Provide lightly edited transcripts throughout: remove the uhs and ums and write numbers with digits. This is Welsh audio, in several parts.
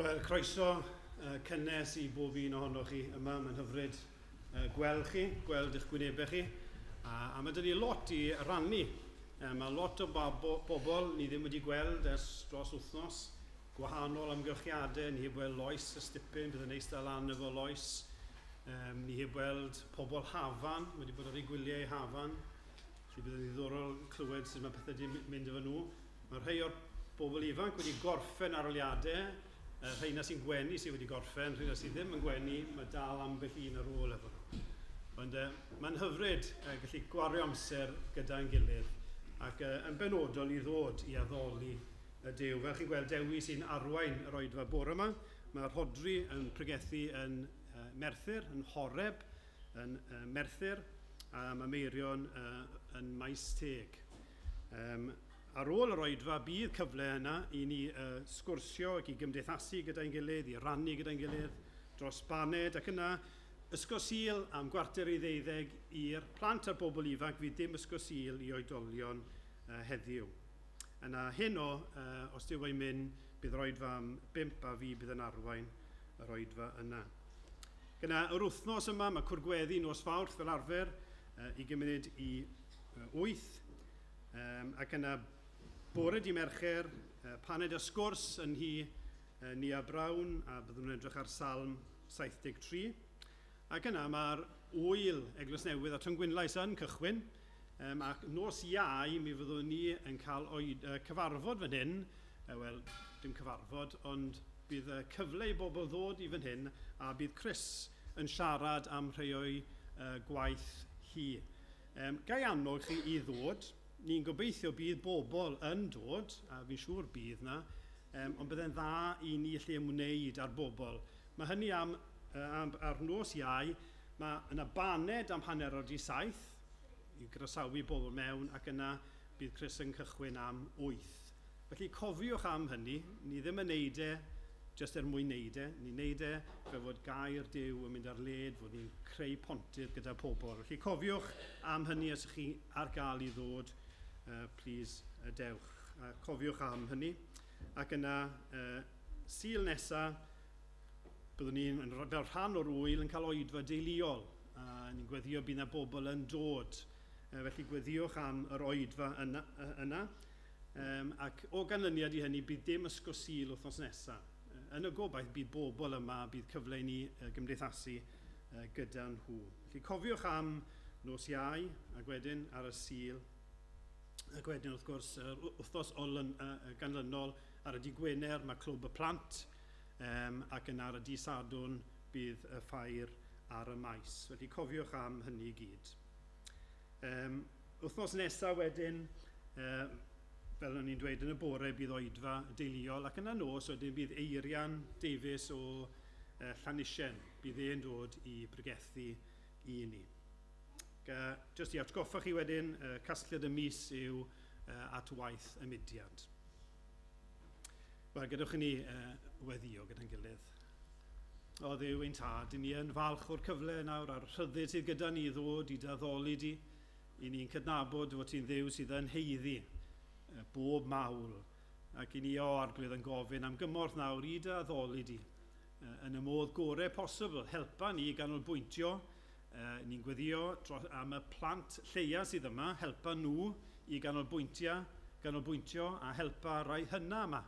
Wel, croeso cynnes i bob un ohonoch chi yma. Mae'n hyfryd gweld chi, gweld eich gwynebau chi. A mae 'da ni lot i rannu. Mae lot o bobl ni ddim wedi gweld ers dros wythnos. Gwahanol amgylchiadau, ni heb weld Lois ers dipyn, bydd yn neis dal lan efo Lois. Ni heb weld pobl Hafan, wedi bod ar eu gwyliau i Hafan. Felly bydd yn ddiddorol clywed sut mae pethau wedi mynd efo nhw. Mae rhai o'r bobl ifanc wedi gorffen arholiadau, y rheina sy'n gwenu sydd wedi gorffen, rheina sydd ddim yn gwenu, mae dal ambell un ar ôl efo nhw. Ond mae'n hyfryd gallu gwario amser gyda'n gilydd ac yn benodol i ddod i addoli y Duw. Fel chi'n gweld, Dewi sy'n arwain yr oedfa bore yma. Mae Rhodri yn pregethu yn Merthyr, yn Horeb, yn Merthyr, a mae Meirion yn Maes Teg. Ar ôl yr oedfa, bydd cyfle yna i ni sgwrsio ac i gymdeithasu gyda'n gilydd, i rannu gyda'n gilydd dros baned, ac yna Ysgol Sul am 11:45 i'r plant a'r bobl ifanc, fydd dim Ysgol Sul i oedolion heddiw. Yna heno, os Duw ei myn, bydd yr oedfa am 5 a fi bydd yn arwain yr oedfa yna. Gyda yr wythnos yma, mae cwrgweddi nos Fawrth fel arfer i gymuned i 8. Ac yna bore di Mercher, paned a sgwrs yn nhŷ Nia Brown, a byddwn yn edrych ar Salm 73. Ac yna mae'r ŵyl Eglwys Newydd a Tongwynlais yn cychwyn, ac nos Iau mi fyddwn ni yn cael cyfarfod fan hyn, wel, dim cyfarfod, ond bydd cyfle i bobl ddod i fan hyn, a bydd Chris yn siarad am rhai o'i gwaith hi. Ga i annog chi i ddod? Ni'n gobeithio bydd bobl yn dod, a fi'n siŵr bydd 'na, ond byddai'n dda i ni allu ymwneud â'r bobl. Mae hynny am, am ar nos Iau, mae yna baned am 7:30 i groesawu bobl mewn, ac yna bydd Chris yn cychwyn am 8. Felly cofiwch am hynny, ni ddim yn neud e jyst er mwyn neud e, ni'n neud e fel fod gair Duw yn mynd ar led, fod ni'n creu pontydd gyda pobl. Felly cofiwch am hynny os ych chi ar gael i ddod, please dewch. Cofiwch am hynny. Ac yna, Sul nesa, byddwn ni'n fel rhan o'r ŵyl yn cael oedfa deuluol. A ni'n gweddio bydd yna bobl yn dod. Felly gweddiwch am yr oedfa yna. Yna. Ac o ganlyniad i hynny, bydd dim Ysgol Sul wythnos nesaf. Yn y gobaith bydd bobl yma, bydd cyfle i ni gymdeithasu gyda nhw. Felly cofiwch am nos Iau, ac wedyn ar y Sul, ac wedyn wrth gwrs yr wythnos ganlynol ar y dydd Gwener mae Clwb y Plant, ac yna ar y dydd Sadwrn bydd y ffair ar y maes. Felly cofiwch am hynny i gyd. Wythnos nesaf wedyn, fel o'n i'n dweud yn y bore, bydd oedfa deuluol, ac yna nos wedyn bydd Eirian Davies o Llanisien, bydd e'n dod i bregethu i ni. Jyst i atgoffa chi wedyn, casgliad y mis yw at waith y mudiad. Wel, gadewch i ni weddio gyda'n gilydd. O Dduw ein Tad, i ni yn falch o'r cyfle nawr a'r rhyddid sydd gyda ni i ddod i d'addoli di. I ni'n cydnabod fod ti'n Dduw sydd yn haeddu bob mawl. Ac i ni, o Arglwydd, yn gofyn am gymorth nawr i dy addoli di yn y modd gorau posibl. Helpa ni i ganolbwyntio. Ni'n gweddio am y plant lleia sydd yma. Helpa nhw i ganolbwyntio a helpa rai hynna yma.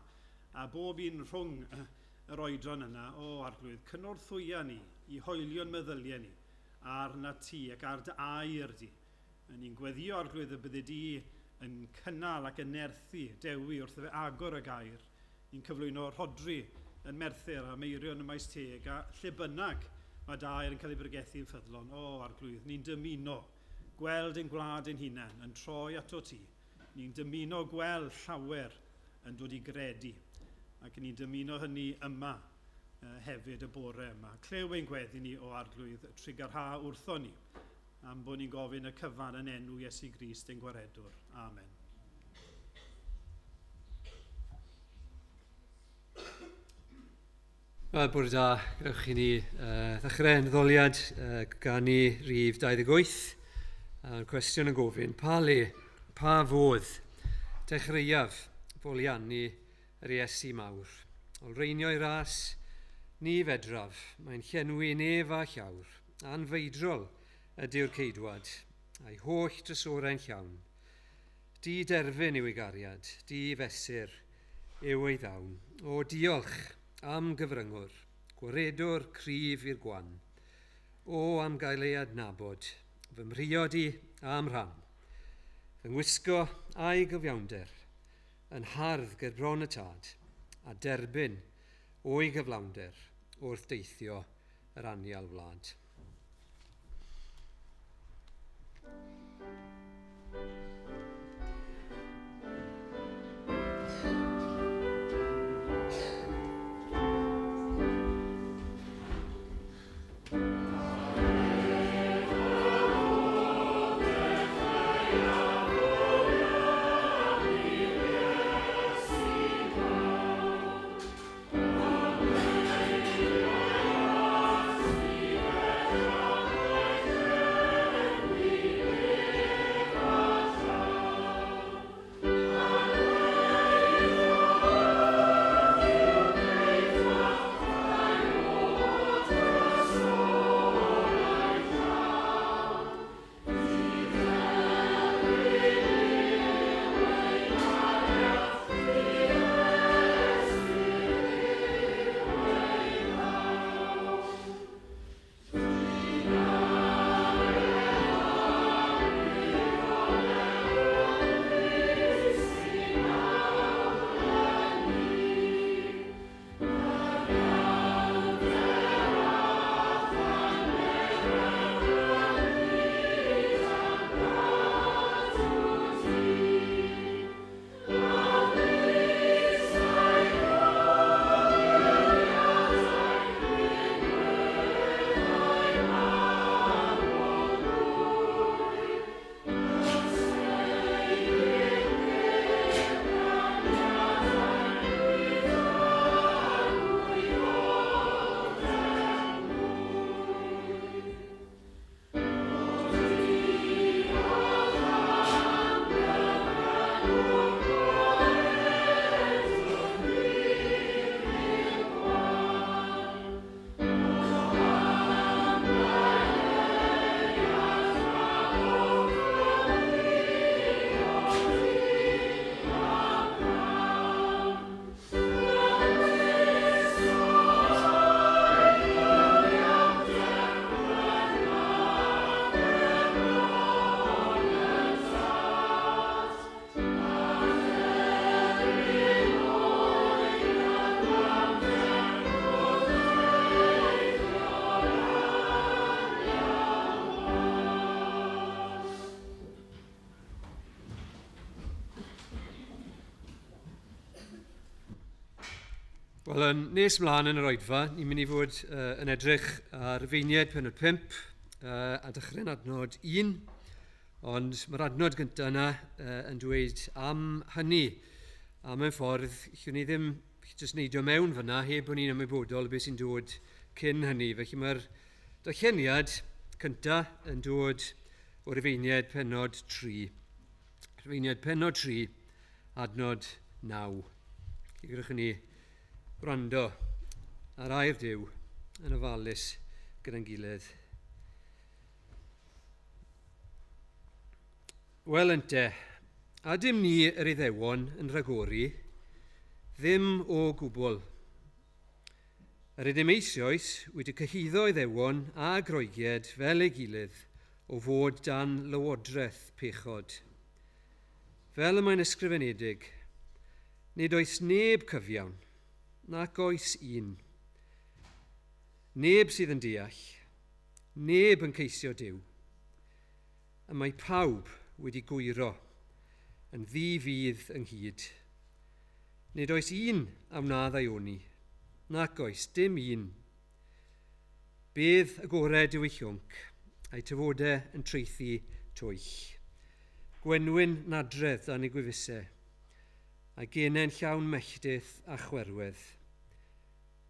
A bob un rhwng yr oedran yna, o Arglwydd, cynorthwya ni i hoelio'n meddyliau ni arna ti ac ar dy air di. Ni'n gweddio, Arglwydd, y byddi di yn cynnal ac yn nerthu Dewi wrth fe agor y gair. Ni'n cyflwyno Rhodri yn Merthyr a Meirion yn Maes Teg a lle bynnag mae dy air yn cael ei bregethu yn ffyddlon. O, Arglwydd, ni'n dymuno gweld ein gwlad ein hunain yn troi ato ti. Ni'n dymuno gweld llawer yn dod i gredu, ac ni'n dymuno hynny yma hefyd y bore yma. Clyw ein gweddi ni, o Arglwydd, trugarha wrtho ni, am bod ni'n gofyn y cyfan yn enw Iesu Grist ein Gwaredwr. Amen. Wel, bore da, gadewch i ni ddechrau yn ddoliad ganu rhif 28. A'r cwestiwn yn gofyn, pa le, pa fodd dechreuaf foliannu yr Iesu mawr? Olreinio'i ras, ni fedraf, mae'n llenwi nef a llawr, anfeidrol ydyw'r ceidwad, a'i holl drysorau'n llawn. Di derfyn yw ei gariad, di fesur yw ei ddawn. O diolch am gyfryngwr, gwaredwr cryf i'r gwan. O am gael ei adnabod, fy mhriod i am rhan. Fy ngwisgo a'i gyfiawnder, yn hardd ger bron y tad, a derbyn o'i gyflawnder wrth deithio yr anial wlad. Wel, yn nes mlaen yn yr oedfa, ni'n mynd i fod yn edrych ar Rufeiniaid pennod 5 a dechrau'n adnod 1, ond mae'r adnod gyntaf yna yn dweud am hynny, a mewn ffordd, llwn ni ddim jyst neidio mewn fyna heb bod ni'n ymwybodol o beth sy'n dod cyn hynny. Felly mae'r darlleniad cyntaf yn dod o Rufeiniaid pennod 3. Rufeiniaid pennod 3, adnod 9. Felly gewch ni wrando ar air Duw yn ofalus gyda'n gilydd. Wel ynte, a dim ni yr Iddewon yn rhagori, ddim o gwbl. Yr ydym eisoes wedi cyhuddo Iddewon a Groegiaid fel ei gilydd o fod dan lywodraeth pechod. Fel y mae'n ysgrifenedig, nid oes neb cyfiawn, nac oes un. Neb sydd yn deall, neb yn ceisio Duw. Y mae pawb wedi gwyro yn ddi-fudd ynghyd. Nid oes un a wna ddaioni, nac oes dim un. Bedd agored yw ei llwnc, a'i tafodau yn traethu twyll. Gwenwyn nadredd dan ei gwefusau, a genau'n llawn melltith a chwerwedd.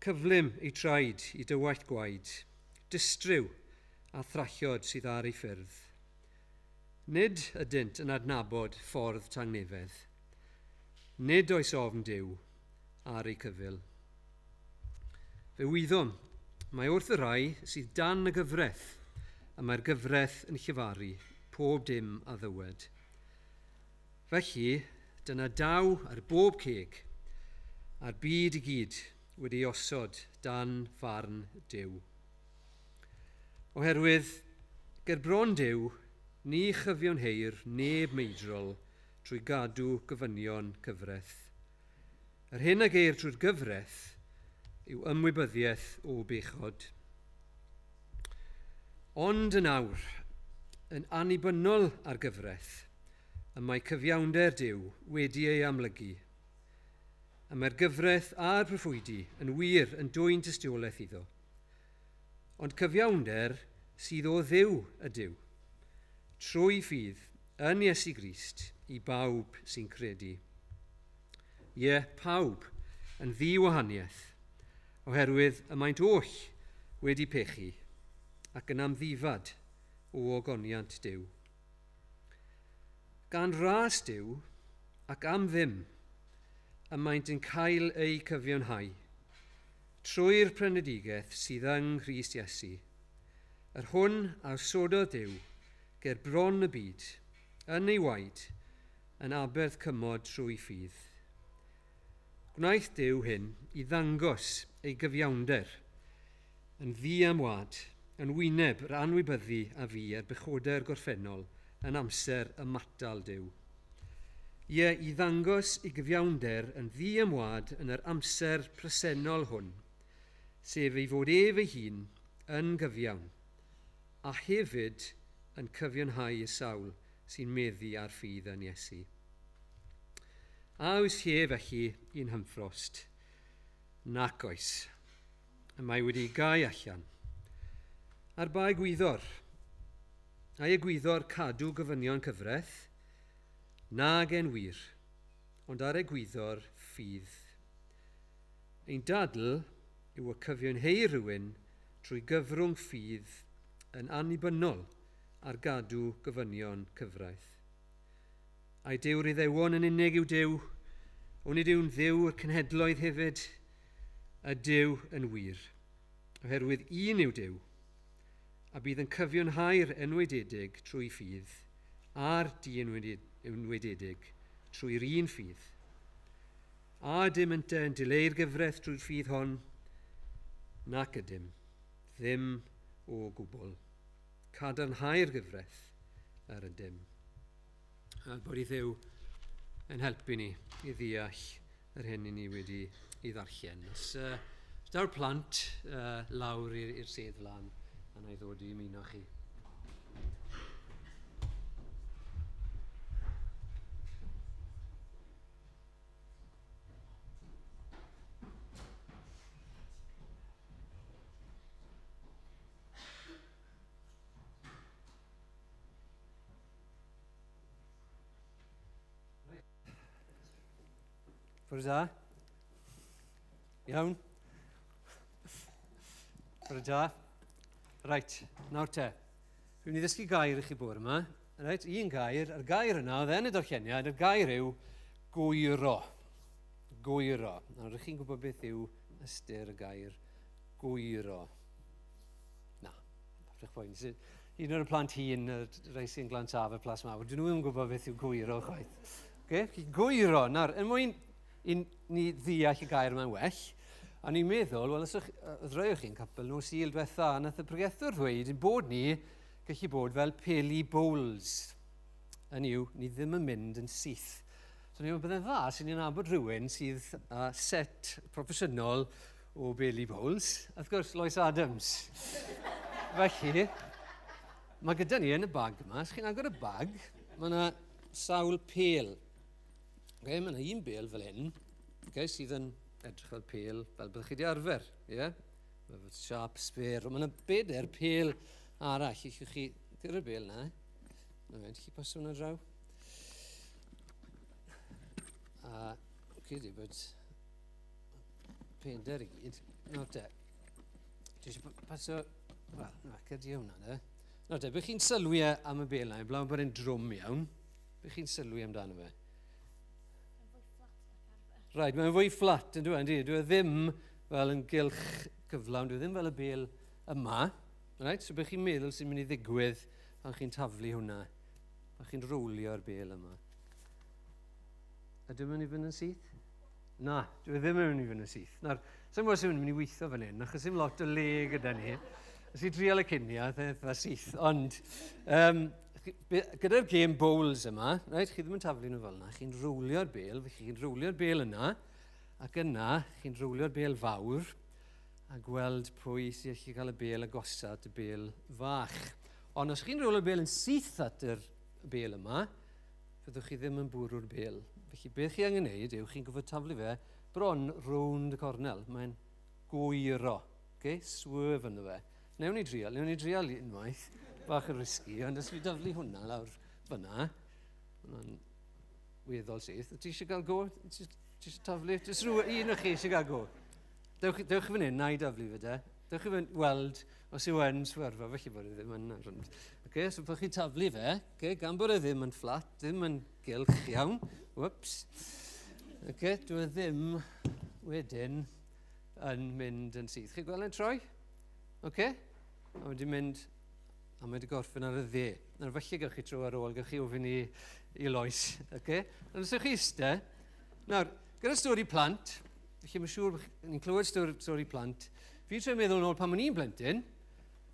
Cyflym ei traed i dywallt gwaed, distryw a thrallod sydd ar ei ffyrdd. Nid ydynt yn adnabod ffordd tangnefedd. Nid oes ofn Duw ar ei cyfyl. Fe wyddom, mae wrth y rhai sydd dan y gyfraith, a mae'r gyfraith yn llefaru pob dim a ddywed. Felly, dyna daw ar bob ceg, a'r byd i gyd wedi osod dan farn Duw. Oherwydd, ger bron Duw, ni chyfiawnheir neb meidrol trwy gadw gofynion cyfraith. Yr hyn a geir trwy'r gyfraith yw ymwybyddiaeth o bechod. Ond yn awr, yn annibynnol ar gyfraith, y mae cyfiawnder Duw wedi ei amlygu. A mae'r gyfraith a'r proffwydi yn wir yn dwyn tystiolaeth iddo. Ond cyfiawnder sydd o Dduw ydyw, trwy ffydd yn Iesu Grist i bawb sy'n credu. Ie, pawb yn ddiwahaniaeth, oherwydd y maent oll wedi pechu ac yn amddifad o ogoniant Duw. Gan ras Duw ac am ddim, y maent yn cael eu cyfiawnhau trwy'r prynedigaeth sydd yng Nghrist Iesu, yr hwn a osododd Duw ger bron y byd, yn ei waed, yn aberth cymod trwy ffydd. Gwnaeth Duw hyn i ddangos ei gyfiawnder yn ddiamwad, yn wyneb yr anwybyddu a fu ar bechodau'r gorffennol yn amser ymatal Duw. Ie, i ddangos ei gyfiawnder yn ddiamwad yn yr amser presennol hwn, sef ei fod ef ei hun yn gyfiawn, a hefyd yn cyfiawnhau y sawl sy'n meddu ar ffydd yn Iesu. A oes lle felly i'n hymffrost? Nac oes. Y mae wedi gau allan. Ar ba egwyddor? Ai egwyddor cadw gofynion cyfraith? Nag e'n wir, ond ar egwyddor ffydd. Ein dadl yw y cyfiawnheir rhywun trwy gyfrwng ffydd yn annibynnol ar gadw gofynion cyfraith. Ai Duw'r Iddewon yn unig yw Duw? Onid yw'n Dduw y cenhedloedd hefyd? Ydyw yn wir, oherwydd un yw Duw, a bydd yn cyfiawnhau'r enwededig trwy ffydd a'r dienwededig trwy'r un ffydd. A dim ynte yn dileu'r gyfraith trwy'r ffydd hon? Nac ydym, ddim o gwbl. Cadarnhau'r gyfraith yr ydym. A bod i Dduw yn helpu ni i ddeall yr hyn i ni wedi ei ddarllen. Os daw'r plant lawr i'r sedd flaen, a na i ddod i ymuno chi. Bore da. Iawn. Bore da. Reit, nawr te. Dwi'n mynd i ddysgu gair i chi bore yma. Reit, un gair, a'r gair yna, oedd yn y darlleniad, y gair yw gwyro. Gwyro. Nawr, ydych chi'n gwybod beth yw ystyr y gair gwyro? Na, peidiwch poeni. Un o'r plant hŷn, y rhai sy'n Glan Taf y Plas Mawr, dyn nhw ddim yn gwybod beth yw gwyro chwaith. Okay? Gwyro, nawr, er mwyn i ni ddeall y gair yma'n well, a ni'n meddwl, wel, os oedd rhai o chi'n capel nos Sul diwetha, nath y pregethwr ddweud ein bod ni gallu bod fel peli bowls. Hynny yw, ni ddim yn mynd yn syth. So ni'n meddwl byddai'n dda sy'n ni'n nabod rhywun sydd â set proffesiynol o beli bowls. Wrth gwrs, Lois Adams. Felly, mae gyda ni yn y bag yma, os chi'n agor y bag, mae yna sawl pêl. Okay, mae yna un bêl fel hyn, okay, sydd yn edrych fel pêl fel byddwch chi wedi arfer. Yeah? Mae fel sharp sphere. Mae yna bedair pêl arall. Allwch chi gyrru'r bêl yna. Na fe, chi paso hwnna draw. A credu bod pedair i gyd. Nawr te, dwi eisiau paso... Wel, na, cydi hwnna, de. Nawr te, bych chi'n sylwi e am y bêl yna, blaen bod e'n drwm iawn. Bych chi'n sylwi amdano fe? Rhaid, mae'n fwy fflat, yn dwi? Dwi e ddim fel yn gylch cyflawn, dyw e ddim fel y bêl yma. Right? So beth chi'n meddwl sy'n mynd i ddigwydd pan chi'n taflu hwnna? Pan chi'n rowlio'r bêl yma? Ydw i'n mynd i fynd yn syth? Na, dwi ddim yn mynd i fynd yn syth. Nawr, sa'n gwybod sy'n mynd i weithio fan hyn, achos dim lot o le gyda ni. Nes i drial y cinio, eitha syth, ond gyda'r game bowls yma, right, chi ddim yn taflu nhw fel yna, chi'n rowlio'r bêl, felly chi'n rowlio'r bêl yna, ac yna chi'n rowlio'r bêl fawr, a gweld pwy sy'n gallu cael y bêl agosa at y bêl fach. Ond os chi'n rowlio'r bêl yn syth at yr bêl yma, fyddwch chi ddim yn bwrw'r bêl. Felly beth chi angen wneud yw chi'n gorfod taflu fe bron rownd y cornel. Mae'n gwyro. Okay? Swerve ynddo fe. Newn ni drial unwaith. Bach yn risky, ond os fi daflu hwnna lawr fyna, hwnna'n weddol syth. Ti eisiau gael go? Ti eisiau taflu? Jyst rhyw un o chi eisiau gael go. Dewch fan hyn, na i daflu fe de. Dewch i fan weld os yw yn swerfo, felly bod e ddim yn. Okay, so pan chi'n taflu fe, okay, gan bod e ddim yn fflat, ddim yn gylch iawn, whoops, okay, dwi e ddim wedyn yn mynd yn syth. Chi'n gweld e'n troi? Okay? A wedi mynd, a mae wedi gorffen ar y dde. Nawr felly gewch chi tro ar ôl, gewch chi ofyn i Lois. Okay? Ond os yw'ch chi eistedd, nawr, gyda stori plant, felly mae'n siŵr, ni'n clywed stori plant, fi'n trio meddwl nôl pan o'n i'n blentyn,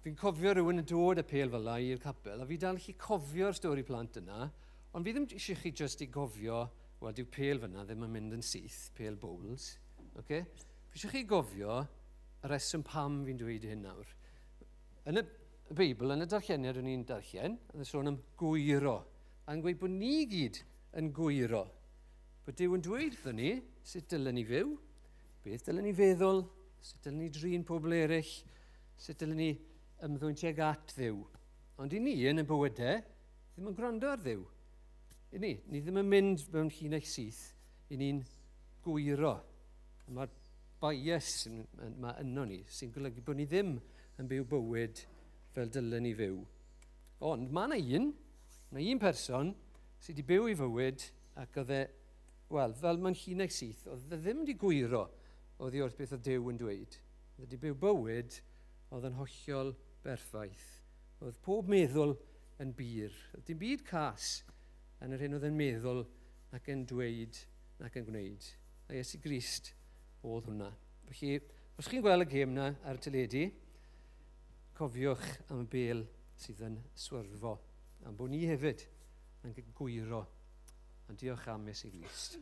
fi'n cofio rhywun yn dod â pêl fel 'na i'r capel, a fi dal chi cofio'r stori plant yna, ond fi ddim eisiau chi jyst i gofio, wel, dyw pêl fyna ddim yn mynd yn syth, pêl bowls, okay? Fi eisiau chi gofio y reswm pam fi'n dweud hyn nawr. Yn y Beibl, yn y darlleniad o'n i'n darllen, oedd yn sôn am gwyro, a'n gweud bod ni gyd yn gwyro. Bod Duw yn dweud wrthon ni sut dylen ni fyw, beth dylen ni feddwl, sut dylen ni drin pobl eraill, sut dylen ni ymddwyn tuag at Dduw. Ond i ni yn y bywydau, ddim yn gwrando ar Dduw. I ni ddim yn mynd mewn llinell syth, i ni'n gwyro. Mae'r bias yma yno ni sy'n golygu bod ni ddim yn byw bywyd fel dylen ni fyw. Ond mae yna un person sydd wedi byw ei fywyd ac oedd e, wel, fel mae'n llinell syth, oedd e ddim wedi gwyro oddi wrth beth oedd Duw yn dweud. Oedd wedi byw bywyd oedd yn hollol berffaith. Oedd pob meddwl yn bur. Oedd dim byd cas yn yr hyn oedd yn meddwl ac yn dweud ac yn gwneud. A Iesu Grist oedd hwnna. Felly, os chi'n gweld y gêm yna ar y teledu, cofiwch am y bêl sydd yn swyrfo. Am bod ni hefyd yn gwyro. Ond diolch am Iesu Grist.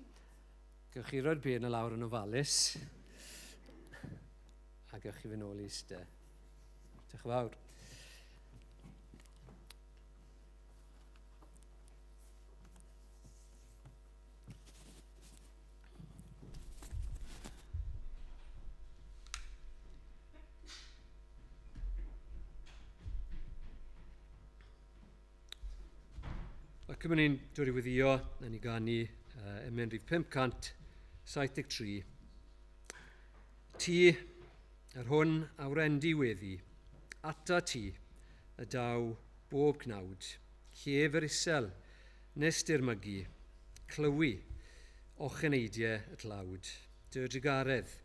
Gewch chi roi'r bêl yna lawr yn ofalus. A gewch chi fynd nôl i eistedd. Diolch yn fawr. Ac yma ni'n dod i weddio, na ni ganu emyn rhif 573. Ti, yr hwn a wrendi weddi, ata ti, y daw bob cnawd, llef yr isel, nes dirmygu, clywi, ocheneidiau y tlawd, dy drugaredd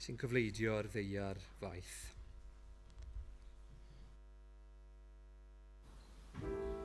sy'n cyfleidio'r ddaear faith. Ti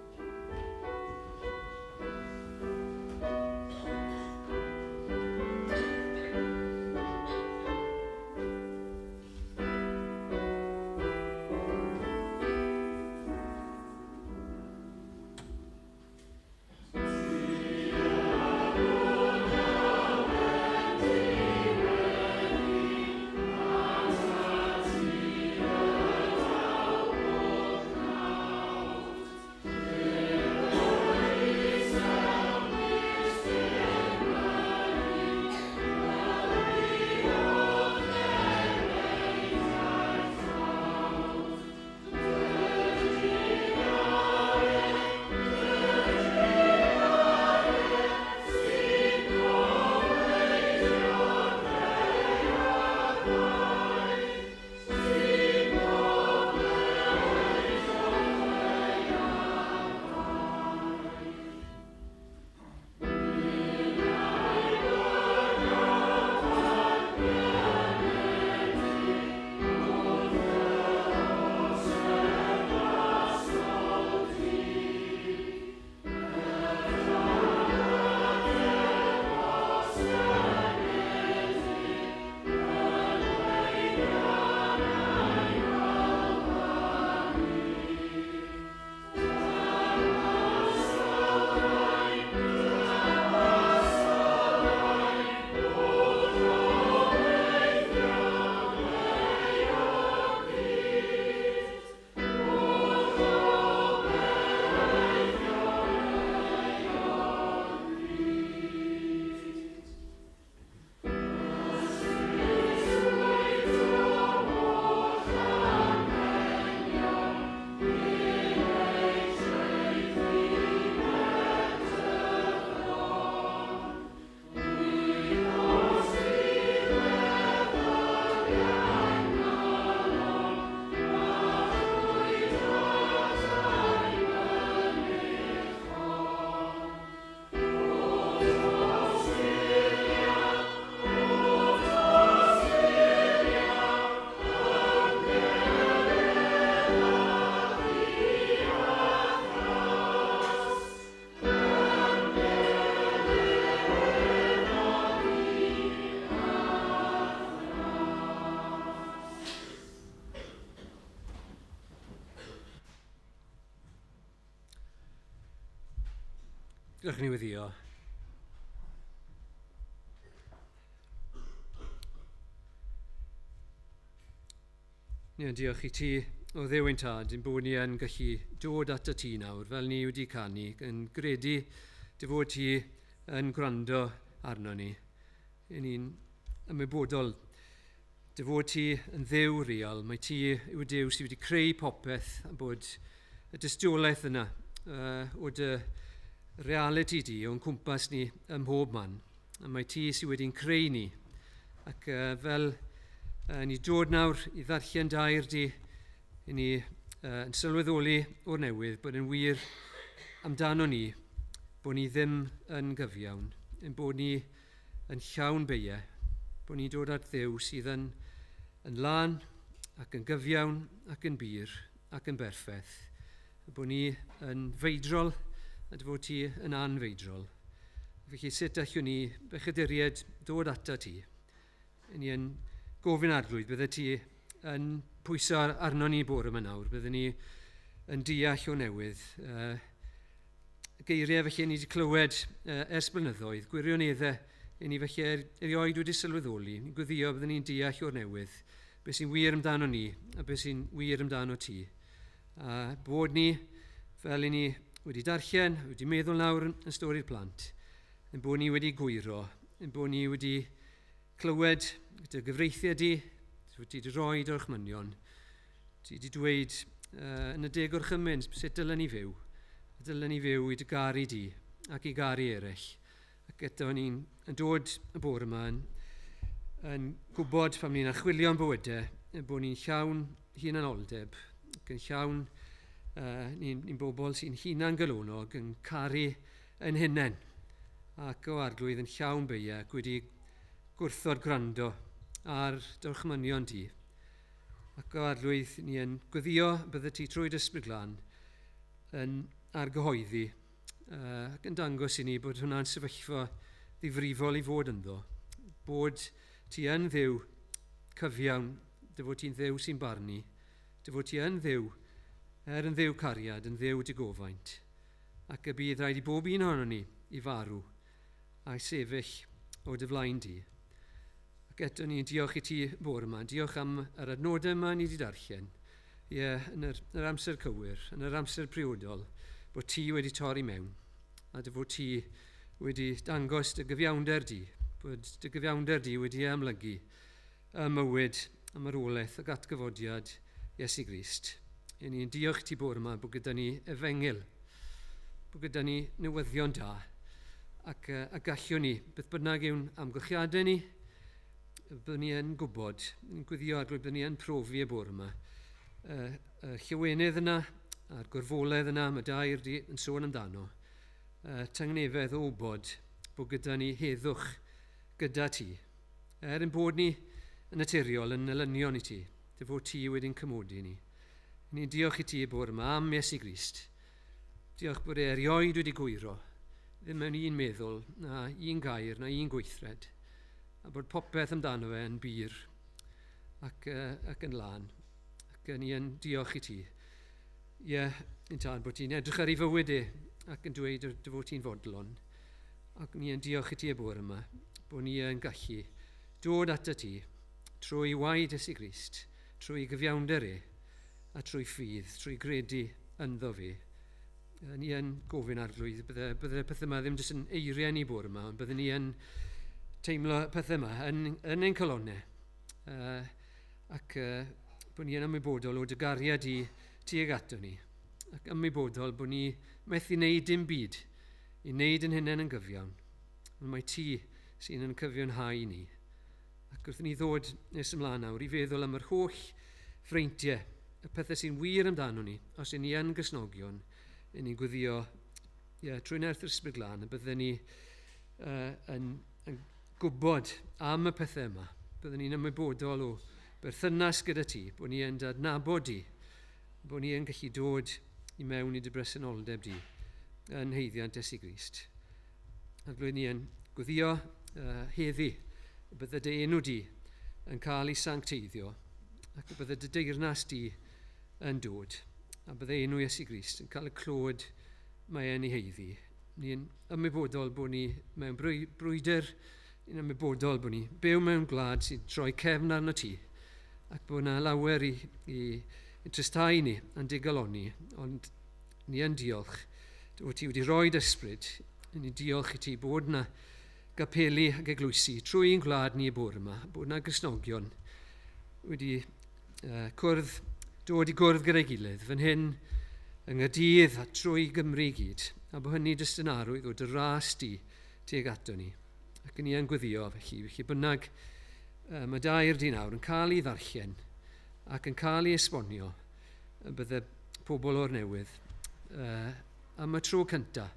Gadewch ni weddïo. Ni yn diolch i ti o Dduw ein Tad, ein bod ni yn gallu dod at y ti nawr, fel ni wedi canu, yn gredu dy fod ti yn gwrando arno ni. Yn ni'n ymwybodol dy fod ti yn Dduw real, mae ti yw Duw sydd wedi creu popeth a bod y dystiolaeth yna o dy reality di o'n cwmpas ni ym mhob man. A mae ti sydd wedi'n creu ni. Ac fel ni dod nawr i ddarllen dair di, i ni yn sylweddoli o'r newydd bod yn wir amdano ni, bod ni ddim yn gyfiawn, yn bod ni yn llawn beiau, bod ni'n dod at Dduw sydd yn lân ac yn gyfiawn ac yn bur ac yn berffaith, bod ni yn feidrol a dy fod ti yn anfeidrol. Felly sut allwn ni bechaduriaid dod ata ti? Ni yn gofyn Arglwydd, bydde ti yn pwyso arno ni bore yma nawr, bydde ni yn deall o newydd. Geiriau felly ni wedi clywed ers blynyddoedd, gwirioneddau i ni felly erioed wedi sylweddoli, ni'n gweddio bydde ni'n deall o'r newydd, beth sy'n wir amdano ni a beth sy'n wir amdano ti. A bod ni, fel i ni wedi darllen, wedi meddwl nawr yn stori'r plant, yn bod ni wedi gwyro, yn bod ni wedi clywed dy gyfreithiau di, ti wedi rhoi orchmynion, ti wedi dweud yn y deg orchymyn sut dylen ni fyw, dylen ni fyw i dy garu di ac i garu eraill. Ac eto ni'n yn dod y bore yma yn gwybod pan ni'n archwilio'n bywydau, yn bod ni'n llawn hunanoldeb, ac yn llawn ni'n bobl sy'n hunan-galonog yn caru yn hunain, ac o Arglwydd yn llawn beiau ac wedi gwrthod gwrando ar dorchmynion di. Ac o Arglwydd ni yn gweddio bydde ti trwy dy Ysbryd Glân yn argyhoeddi ac yn dangos i ni bod hwnna'n sefyllfa ddifrifol i fod ynddo. Bod ti yn Dduw cyfiawn, dy fod ti'n Dduw sy'n barnu, dy fod ti yn Dduw, yn Dduw cariad, yn Dduw digofaint, ac y bydd rhaid i bob un ohonon ni i farw a'i sefyll o dy flaen di. Ac eto ni'n diolch i ti bore yma, diolch am yr adnodau yma ni wedi darllen, ie, yn yr amser cywir, yn yr amser priodol, bod ti wedi torri mewn, a dy fod ti wedi dangos dy gyfiawnder di, bod dy gyfiawnder di wedi amlygu y mywyd, y marwolaeth ac atgyfodiad Iesu Grist. I ni'n diolch ti bore yma bod gyda ni efengyl, bod gyda ni newyddion da, ac a gallwn ni, beth bynnag yw'n amgylchiadau ni, byddwn ni yn gwybod, yn gweddio Arglwydd, byddwn ni yn profi y bore yma. Y llawenydd yna, a'r gorfoledd yna, mae dair di yn sôn amdano, tangnefedd o wybod bod gyda ni heddwch gyda ti. Er yn bod ni yn naturiol, yn elynion i ti, dy fod ti wedi'n cymodi ni. Ni'n diolch i ti y bore yma am Iesu Grist. Diolch bod e erioed wedi gwyro, ddim mewn un meddwl, na un gair, na un gweithred, a bod popeth amdano fe yn bur ac yn lân. Ac ni yn diolch i ti. Ie, yn tad, bod ti'n edrych ar ei fywyd e ac yn dweud dy fod ti'n fodlon. Ac ni yn diolch i ti y bore yma, bod ni yn gallu dod atat ti trwy waed Iesu Grist, trwy gyfiawnder e, a trwy ffydd, trwy gredu ynddo fe. Ni yn gofyn Arglwydd, bydde pethau yma ddim jyst yn eiriau ni bore yma, ond bydde ni yn teimlo pethau yma yn ein calonnau. Ac bod ni yn ymwybodol o dy gariad i tuag ato ni. Ac ymwybodol bod ni methu wneud dim byd i wneud yn hunain yn gyfiawn. Ond mae ti sy'n yn cyfiawnhau ni. Ac wrth ni ddod nes ymlaen nawr i feddwl am yr holl freintiau, y pethau sy'n wir amdano ni, os y'n ni yn Gristnogion, y'n ni'n gweddio trwy nerth yr Ysbryd Glân, y bydden ni yn gwybod am y pethau yma. Bydden ni'n ymwybodol o berthynas gyda ti, bod ni yn adnabod di, bod ni yn gallu dod i mewn i dy bresenoldeb di yn haeddiant Iesu Grist. Arglwydd, ni yn gweddio heddi, y bydde dy enw di yn cael ei sancteiddio ac y bydde dy deyrnas di yn dod, a bydde enw Iesu Grist yn cael y clod mae e'n ei haeddu. Ni'n ymwybodol bod ni mewn brwydr, ni'n ymwybodol bod ni byw mewn gwlad sy'n troi cefn arno ti, ac bod yna lawer i tristau ni a'n digalonni, ond ni yn diolch bod ti wedi rhoi ysbryd, ni'n diolch i ti bod yna gapeli ac eglwysi trwy ein gwlad ni y bore yma, bod yna Gristnogion wedi dod i gwrdd gyda'i gilydd, fan hyn yng Nghaerdydd a trwy Gymru i gyd, a bod hynny jyst yn arwydd o dy ras di tuag ato ni. Ac ni yn gweddio felly bynnag mae dair di nawr yn cael ei ddarllen ac yn cael ei esbonio y bydde pobl o'r newydd am y tro cyntaf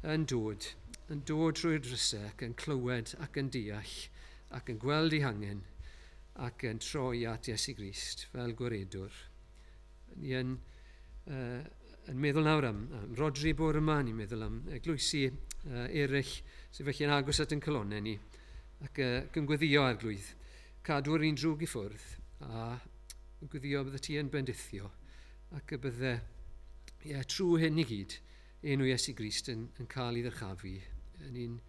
yn dod trwy'r drysau ac yn clywed ac yn deall ac yn gweld ei hangen ac yn troi at Iesu Grist fel gwaredwr. Ni yn meddwl nawr am Rodri bore yma, ni'n meddwl am eglwysi eraill sydd felly yn agos at yn calonnau ni ac yn gweddio Arglwydd, cadw'r un drwg i ffwrdd a gweddio bydde ti yn bendithio ac y bydde trwy hyn i gyd enw Iesu Grist yn cael ei ddyrchafu. Ni'n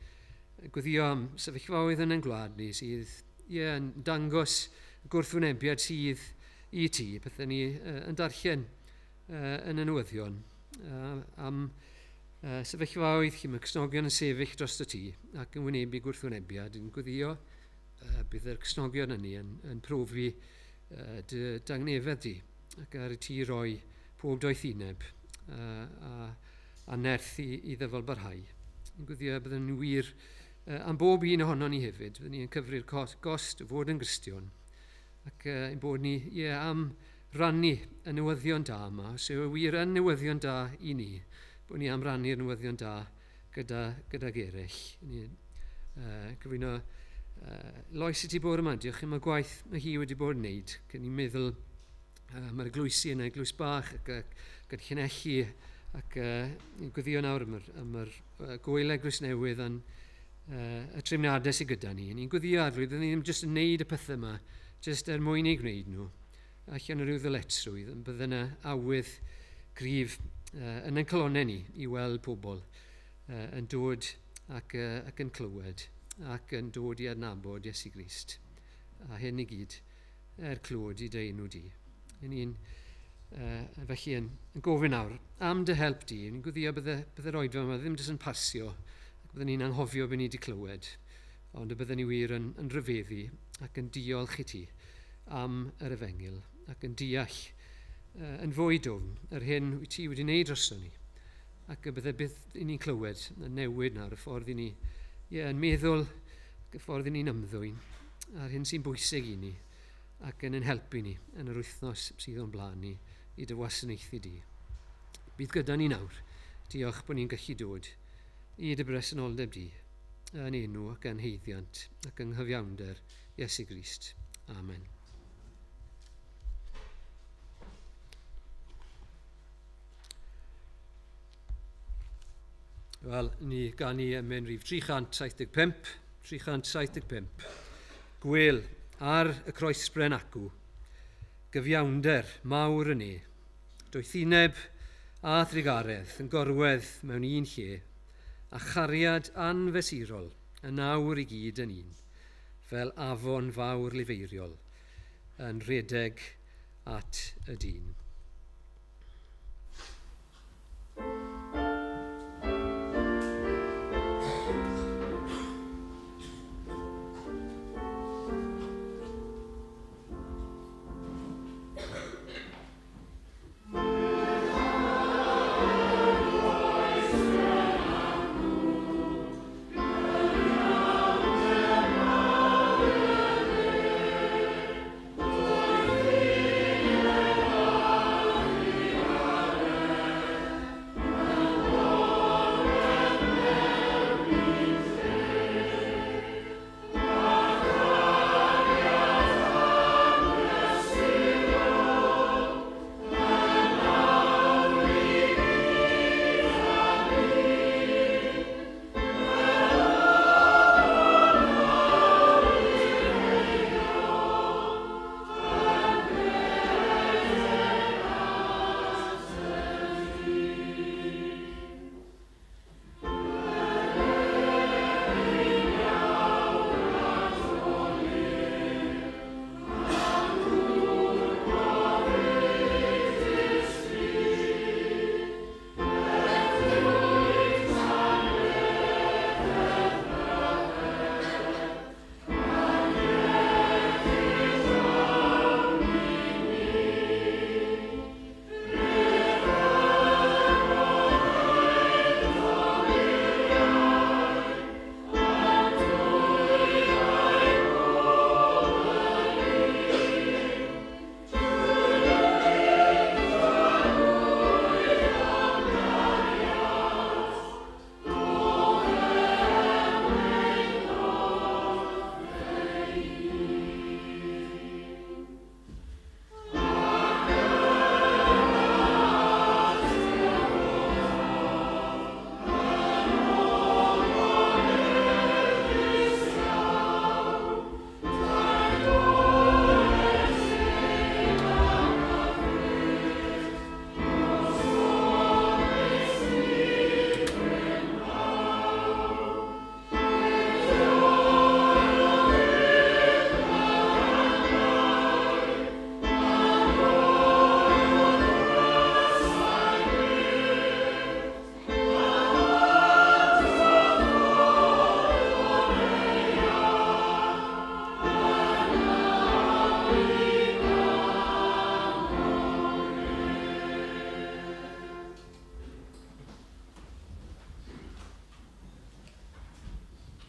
gweddio am sefyllfaoedd yn ein gwlad ni sydd yn dangos gwrthwynebiad sydd i ti, pethau ni yn darllen yn y newyddion am sefyllfaoedd lle mae Cristnogion yn sefyll dros y tŷ ac yn wynebu gwrthwynebiad, yn gweddio bydd yr Cristnogion hynny yn profi dy dangnefedd di ac ar y ti roi pob doethineb a nerth i ddyfal barhau. Yn gweddio byddwn ni'n wir am bob un ohono ni hefyd, byddwn ni yn cyfri'r gost o fod yn Gristion ac ein bod ni am rannu y newyddion da yma, so yw wir yn newyddion da i ni, bod ni am rannu'r newyddion da gydag eraill. Ni'n cyflwyno Lois i ti bore yma, diolch am y gwaith mae hi wedi bod yn wneud. Cyn ni'n meddwl mae'r eglwysi yna, eglwys bach ac yn Llanelli, ac ni'n gweddio nawr am yr gwyl eglwys newydd a'n y trefniadau sydd gyda ni. Ni'n gweddio Arglwydd, ni ddim jyst yn wneud y pethau yma, jyst er mwyn eu gwneud nhw, allan o ryw ddyletsrwydd, yn bydde yna awydd gryf yn ein calonnau ni i weld pobl yn dod ac yn clywed ac yn dod i adnabod Iesu Grist. A hyn i gyd er clod i dy enw di. Ni'n felly yn gofyn nawr am dy help di. Ni'n gweddio bydde'r oedfa yma ddim jyst yn pasio ac bydden ni'n anghofio beth ni wedi clywed, ond y bydden ni wir yn rhyfeddu ac yn diolch i ti am yr efengyl ac yn deall yn fwy dwfn yr hyn wyt ti wedi wneud drosto ni, ac y bydde byth i ni'n clywed yn newid nawr y ffordd i ni yn meddwl, y ffordd i ni'n ymddwyn a'r hyn sy'n bwysig i ni ac yn ein helpu ni yn yr wythnos sydd o'n blaen ni i dy wasanaethu di. Bydd gyda ni nawr. Diolch bod ni'n gallu dod i dy bresenoldeb di yn enw ac yn haeddiant ac yng nghyfiawnder Iesu Grist. Amen. Wel, ni ganu emyn rhif 375, 375. Gwel ar y croesbren acw, gyfiawnder mawr yn e, doethineb a thrugaredd yn gorwedd mewn un lle, a chariad anfesurol yn awr i gyd yn un, fel afon fawr lifeiriol yn rhedeg at y dyn. Amen.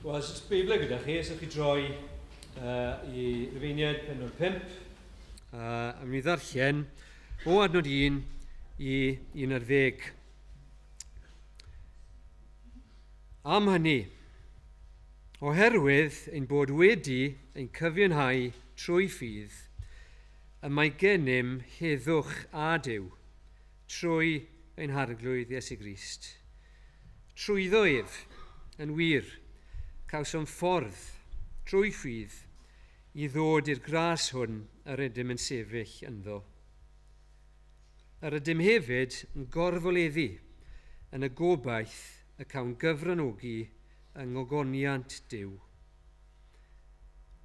Wel, os oes Beibl gyda chi, os ydych chi droi i Rufeiniaid pennod 5, a mi ddarllen o adnod 1 i 11. Am hynny, oherwydd ein bod wedi ein cyfiawnhau trwy ffydd, y mae gennym heddwch â Duw trwy ein Harglwydd Iesu Grist. Trwyddo ef, yn wir, cawsom ffordd trwy ffydd i ddod i'r gras hwn yr ydym yn sefyll ynddo. Yr ydym hefyd yn gorfoleddu yn y gobaith y cawn gyfranogi yng ngogoniant Duw.